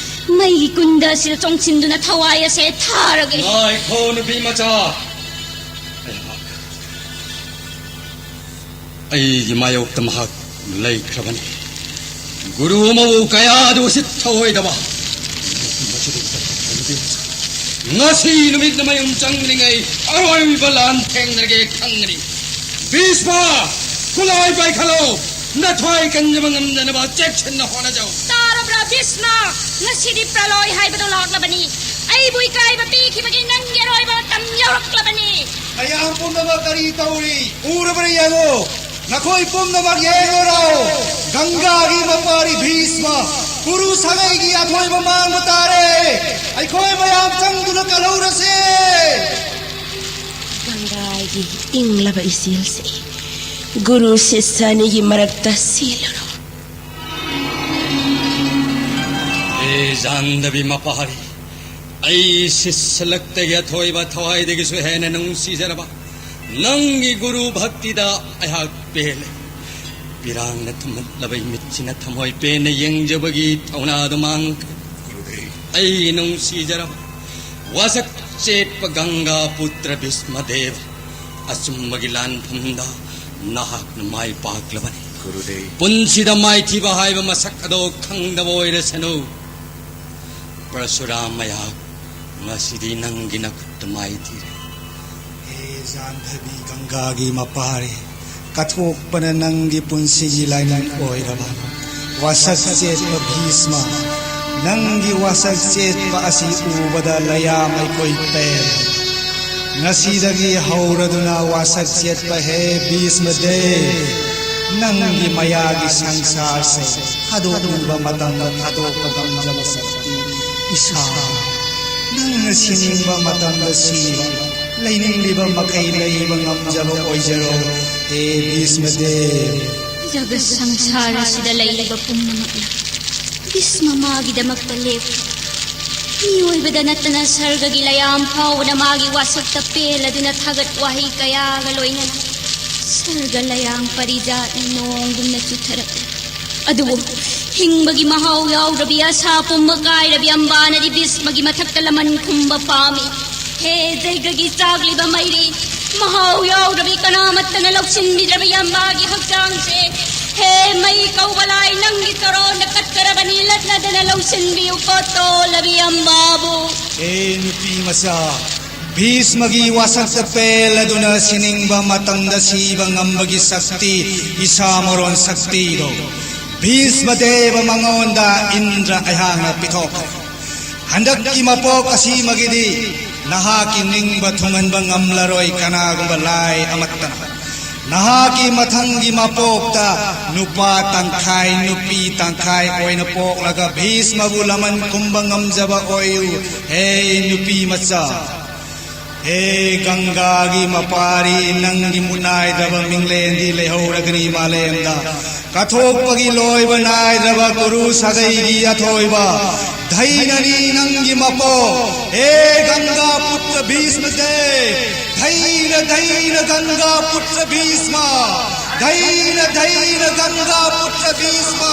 ꯃꯩꯒꯤ ꯀꯨꯟꯗ ꯑꯁꯤꯗ ꯆꯣꯡꯁꯤꯟꯗꯨꯅ ꯊꯋꯥꯏ ꯑꯁꯦ ꯊꯥꯔꯒꯦ꯫ ꯉꯥꯏꯈꯣ, ꯅꯨꯄꯤ ꯃꯆꯥ꯫ ꯑꯩꯍꯥꯛ, ꯑꯩꯒꯤ ꯃꯥꯌꯣꯛꯇ ꯃꯍꯥꯛ ꯂꯩꯈ꯭ꯔꯕꯅꯤ꯫ ꯒꯨꯔꯨ ꯑꯃꯕꯨ ꯀꯌꯥꯗ ꯎꯁꯤꯠ ꯊꯑꯣꯏꯗꯕ꯫ ꯃꯁꯤꯗꯒꯤ ꯆꯠꯊꯣꯛꯄ ꯅꯨꯄꯤ ꯃꯆꯥ꯫ ꯉꯁꯤ ꯅꯨꯃꯤꯠꯅ ꯃꯌꯨꯝ ꯆꯪꯂꯤꯉꯩ ꯑꯔꯣꯏꯕ ꯂꯥꯟ ꯊꯦꯡꯅꯔꯒꯦ ꯈꯪꯒꯅꯤ꯫ ꯚꯤꯁꯃ, ꯈꯨꯠꯂꯥꯏ ꯄꯥꯏꯈꯠꯂꯣ꯫ ꯅꯊ꯭ꯋꯥꯏ ꯀꯟꯖꯕ ꯉꯝꯗꯅꯕ ꯆꯦꯛꯁꯤꯟꯅ ꯍꯣꯠꯅꯖꯧ꯫ ꯇꯥꯔꯕ꯭ꯔꯥ ꯚꯤꯁꯃ? ꯉꯁꯤꯗꯤ ꯄ꯭ꯔꯂꯣꯏ ꯍꯥꯏꯕꯗꯨ ꯂꯥꯛꯂꯕꯅꯤ꯫ ꯑꯩꯕꯨ ꯏꯀꯥꯏꯕ ꯄꯤꯈꯤꯕꯒꯤ ꯅꯪꯒꯤ ꯑꯔꯣꯏꯕ ꯃꯇꯝ ꯌꯧꯔꯛꯂꯕꯅꯤ꯫ ꯃꯌꯥꯝ ꯄꯨꯝꯅꯃꯛ ꯀꯔꯤ ꯇꯧꯔꯤ? ꯎꯔꯕ꯭ꯔꯥ ꯌꯦꯡꯉꯨ꯫ ꯅꯈꯣꯏ ꯄꯨꯝꯅꯃꯛ ꯌꯦꯡꯂꯨꯔꯣ꯫ ꯒꯪꯒꯥꯒꯤ ꯃꯄꯥꯔꯤ ꯚꯤꯁꯃ, ꯀꯨꯔꯨ ꯁꯥꯒꯩꯒꯤ ꯑꯊꯣꯏꯕ ꯃꯥꯡꯕ ꯇꯥꯔꯦ꯫ ꯑꯩꯈꯣꯏ ꯃꯌꯥꯝ ꯆꯪꯗꯨꯅ ꯀꯜꯍꯧꯔꯁꯦ꯫ ꯒꯪꯒꯥꯒꯤ ꯏꯪꯂꯕ ꯏꯆꯦꯜꯁꯦ, ꯒꯨꯔꯨ ꯁꯤꯁ꯭ꯌ ꯑꯅꯤꯒꯤ ꯃꯔꯛꯇ ꯆꯦꯜꯂꯨꯔꯣ꯫ ꯍꯦ ꯖꯥꯟꯗꯕꯤ ꯃꯄꯥꯔꯤ, ꯑꯩ ꯁꯤꯁ꯭ꯌꯂꯛꯇꯒꯤ ꯑꯊꯣꯏꯕ ꯊꯋꯥꯏꯗꯒꯤꯁꯨ ꯍꯦꯟꯅ ꯅꯨꯡꯁꯤꯖꯔꯕ ꯅꯪꯒꯤ ꯒꯨꯔꯨ ꯚꯛꯇꯤꯗ ꯑꯩꯍꯥꯛ ꯄꯦꯜꯂꯦ꯫ ꯄꯤꯔꯥꯡꯅ ꯊꯨꯝꯍꯠꯂꯕ ꯏꯃꯤꯠꯁꯤꯅ ꯊꯃꯣꯏ ꯄꯦꯟꯅ ꯌꯦꯡꯖꯕꯒꯤ ꯊꯧꯅꯥꯗꯨ ꯃꯥꯡꯈ꯭ꯔꯦ꯫ ꯑꯩ ꯅꯨꯡꯁꯤꯖꯔꯕ ꯋꯥꯁꯛ ꯆꯦꯠꯄ ꯒꯪꯒꯥ ꯄꯨꯇ꯭ꯔ ꯚꯤꯁꯃꯗꯦꯕ, ꯑꯆꯨꯝꯕꯒꯤ ꯂꯥꯟꯐꯝꯗ ꯅꯍꯥꯛꯅ ꯃꯥꯏ ꯄꯥꯛꯂꯕꯅꯤ꯫ ꯒꯨꯔꯨꯗꯦꯕ꯫ ꯄꯨꯟꯁꯤꯗ ꯃꯥꯏꯊꯤꯕ ꯍꯥꯏꯕ ꯃꯁꯛ ꯑꯗꯣ ꯈꯪꯗꯕ ꯑꯣꯏꯔꯁꯅꯨ꯫ ꯄꯔꯁꯨꯔꯥꯝ ꯃꯌꯥꯛ, ꯉꯁꯤꯗꯤ ꯅꯪꯒꯤ ꯅꯈꯨꯠꯇ ꯃꯥꯏꯊꯤꯔꯦ꯫ ꯍꯦ ꯖꯥꯟꯙꯕꯤ ꯒꯪꯒꯥꯒꯤ ꯃꯄꯥꯔꯤ, ꯀꯠꯊꯣꯛꯄꯅ ꯅꯪꯒꯤ ꯄꯨꯟꯁꯤꯒꯤ ꯂꯥꯏꯅꯤꯡ ꯑꯣꯏꯔꯕ ꯋꯥꯁꯛ ꯆꯦꯠꯄ ꯚꯤꯁꯃ, ꯅꯪꯒꯤ ꯋꯥꯁꯛ ꯆꯦꯠꯄ ꯑꯁꯤ ꯎꯕꯗ ꯂꯌꯥꯝ ꯑꯩꯈꯣꯏ ꯄꯦꯜꯂꯦ꯫ ꯉꯁꯤꯗꯒꯤ ꯍꯧꯔꯗꯨꯅ ꯋꯥꯁꯛ ꯆꯦꯠꯄ ꯍꯦ ꯚꯤꯁꯃꯗꯦꯕ, ꯅꯪꯒꯤ ꯃꯌꯥꯒꯤ ꯁꯪꯁꯥꯔꯁꯦ ꯊꯥꯗꯣꯛꯅꯤꯡꯕ ꯃꯇꯝꯗ ꯊꯥꯗꯣꯛꯄ ꯉꯝꯖꯕ ꯁꯛꯇꯤ ꯏꯁꯥ ꯅꯪꯅ ꯁꯤꯅꯤꯡꯕ ꯃꯇꯝꯗ ꯁꯤꯕ, ꯂꯩꯅꯤꯡꯂꯤꯕ ꯃꯈꯩ ꯂꯩꯕ ꯉꯝꯖꯕ ꯑꯣꯏꯖꯔꯣ, ꯍꯦ ꯚꯤꯁꯃꯗꯦꯕ꯫ ꯖꯒꯠ ꯁꯪꯁꯥꯔ ꯑꯁꯤꯗ ꯂꯩꯔꯤꯕ ꯄꯨꯝꯅꯃꯛꯅ ꯚꯤꯁꯃ ꯃꯥꯒꯤꯗꯃꯛꯇ ꯂꯦꯞꯈꯤ꯫ ꯃꯤꯑꯣꯏꯕꯗ ꯅꯠꯇꯅ ꯁꯔꯒꯒꯤ ꯂꯌꯥꯝ ꯐꯥꯎꯕꯅ ꯃꯥꯒꯤ ꯋꯥꯁꯛꯇ ꯄꯦꯜꯂꯗꯨꯅ ꯊꯥꯒꯠ ꯋꯥꯍꯩ ꯀꯌꯥꯒ ꯂꯣꯏꯅꯅ ꯁꯔꯒ ꯂꯌꯥꯡ ꯄꯔꯤꯖꯥꯠꯅ ꯅꯣꯡꯒꯨꯝꯅ ꯆꯨꯊꯔꯛꯂꯤ꯫ ꯑꯗꯨꯕꯨ ꯍꯤꯡꯕꯒꯤ ꯃꯍꯥꯎ ꯌꯥꯎꯗ꯭ꯔꯕꯤ, ꯑꯁꯥ ꯄꯨꯝꯕ ꯀꯥꯏꯔꯕꯤ ꯑꯝꯕꯥꯅꯗꯤ ꯚꯤꯁꯃꯒꯤ ꯃꯊꯛꯇ ꯂꯃꯟ ꯈꯨꯝꯕ ꯄꯥꯝꯃꯤ꯫ ꯍꯦ ꯖꯩꯒꯒꯤ ꯆꯥꯛꯂꯤꯕ ꯃꯩꯔꯤ, ꯃꯍꯥꯎ ꯌꯥꯎꯗ꯭ꯔꯕꯤ ꯀꯅꯥꯃꯠꯇꯅ ꯂꯧꯁꯤꯟꯕꯤꯗ꯭ꯔꯕꯤ ꯑꯝꯕꯥꯒꯤ ꯍꯛꯆꯥꯡꯁꯦ, ꯍꯦ ꯃꯩ ꯀꯧꯕ ꯂꯥꯏ, ꯅꯪꯒꯤ ꯆꯔꯣꯟꯗ ꯀꯠꯆꯔꯕꯅꯤ, ꯂꯠꯅꯗꯅ ꯂꯧꯁꯤꯟꯕꯤꯌꯨꯀꯣ ꯇꯣꯜꯂꯕꯤ ꯑꯝꯕꯥꯕꯨ꯫ ꯍꯦ ꯅꯨꯄꯤ ꯃꯆꯥ, ꯚꯤꯁꯃꯒꯤ ꯋꯥꯁꯛꯇ ꯄꯦꯜꯂꯗꯨꯅ ꯁꯤꯅꯤꯡꯕ ꯃꯇꯝꯗ ꯁꯤꯕ ꯉꯝꯕꯒꯤ ꯁꯛꯇꯤ, ꯏꯁꯥ ꯃꯔꯣꯟ ꯁꯛꯇꯤꯗꯣ ꯚꯤꯁꯃꯗꯦꯕ ꯃꯉꯣꯟꯗ ꯏꯟꯗ꯭ꯔ ꯑꯩꯍꯥꯛꯅ ꯄꯤꯊꯣꯛꯈ꯭ꯔꯦ꯫ ꯍꯟꯗꯛꯀꯤ ꯃꯄꯣꯛ ꯑꯁꯤꯃꯒꯤꯗꯤ ꯅꯍꯥꯛꯀꯤ ꯅꯤꯡꯕ ꯊꯨꯡꯍꯟꯕ ꯉꯝꯂꯔꯣꯏ ꯀꯅꯥꯒꯨꯝꯕ ꯂꯥꯏ ꯑꯃꯠꯇꯅ꯫ ꯅꯍꯥꯛꯀꯤ ꯃꯊꯪꯒꯤ ꯃꯄꯣꯛꯇ ꯅꯨꯄꯥ ꯇꯪꯈꯥꯏ, ꯅꯨꯄꯤ ꯇꯪꯈꯥꯏ ꯑꯣꯏꯅ ꯄꯣꯛꯂꯒ ꯚꯤꯁꯃꯕꯨ ꯂꯃꯟ ꯈꯨꯝꯕ ꯉꯝꯖꯕ ꯑꯣꯏꯌꯨ, ꯍꯦ ꯅꯨꯄꯤ ꯃꯆꯥ꯫ ꯍꯦ ꯒꯪꯒꯥꯒꯤ ꯃꯄꯥꯔꯤ, ꯅꯪꯒꯤ ꯃꯨꯠꯅꯥꯏꯗ꯭ꯔꯕ ꯃꯤꯡꯂꯦꯟꯗꯤ ꯂꯩꯍꯧꯔꯒꯅꯤ ꯃꯥꯂꯦꯝꯗ꯫ ꯀꯠꯊꯣꯛꯄꯒꯤ ꯂꯣꯏꯕ ꯅꯥꯏꯗ꯭ꯔꯕ ꯀꯨꯔꯨ ꯁꯥꯒꯩꯒꯤ ꯑꯊꯣꯏꯕ ꯙꯩꯅꯅꯤ ꯅꯪꯒꯤ ꯃꯄꯣꯛ꯫ ꯍꯦ ꯒꯪꯒꯥ ꯄꯨꯠꯇ ꯚꯤꯁꯃꯗꯦꯕ, ꯙꯩꯅ ꯙꯩꯅ ꯒꯪꯒꯥ ꯄꯨꯠꯇ ꯚꯤꯁꯃ, ꯙꯩꯅ ꯙꯩꯅ ꯒꯪꯒꯥ ꯄꯨꯠꯇ ꯚꯤꯁꯃ꯫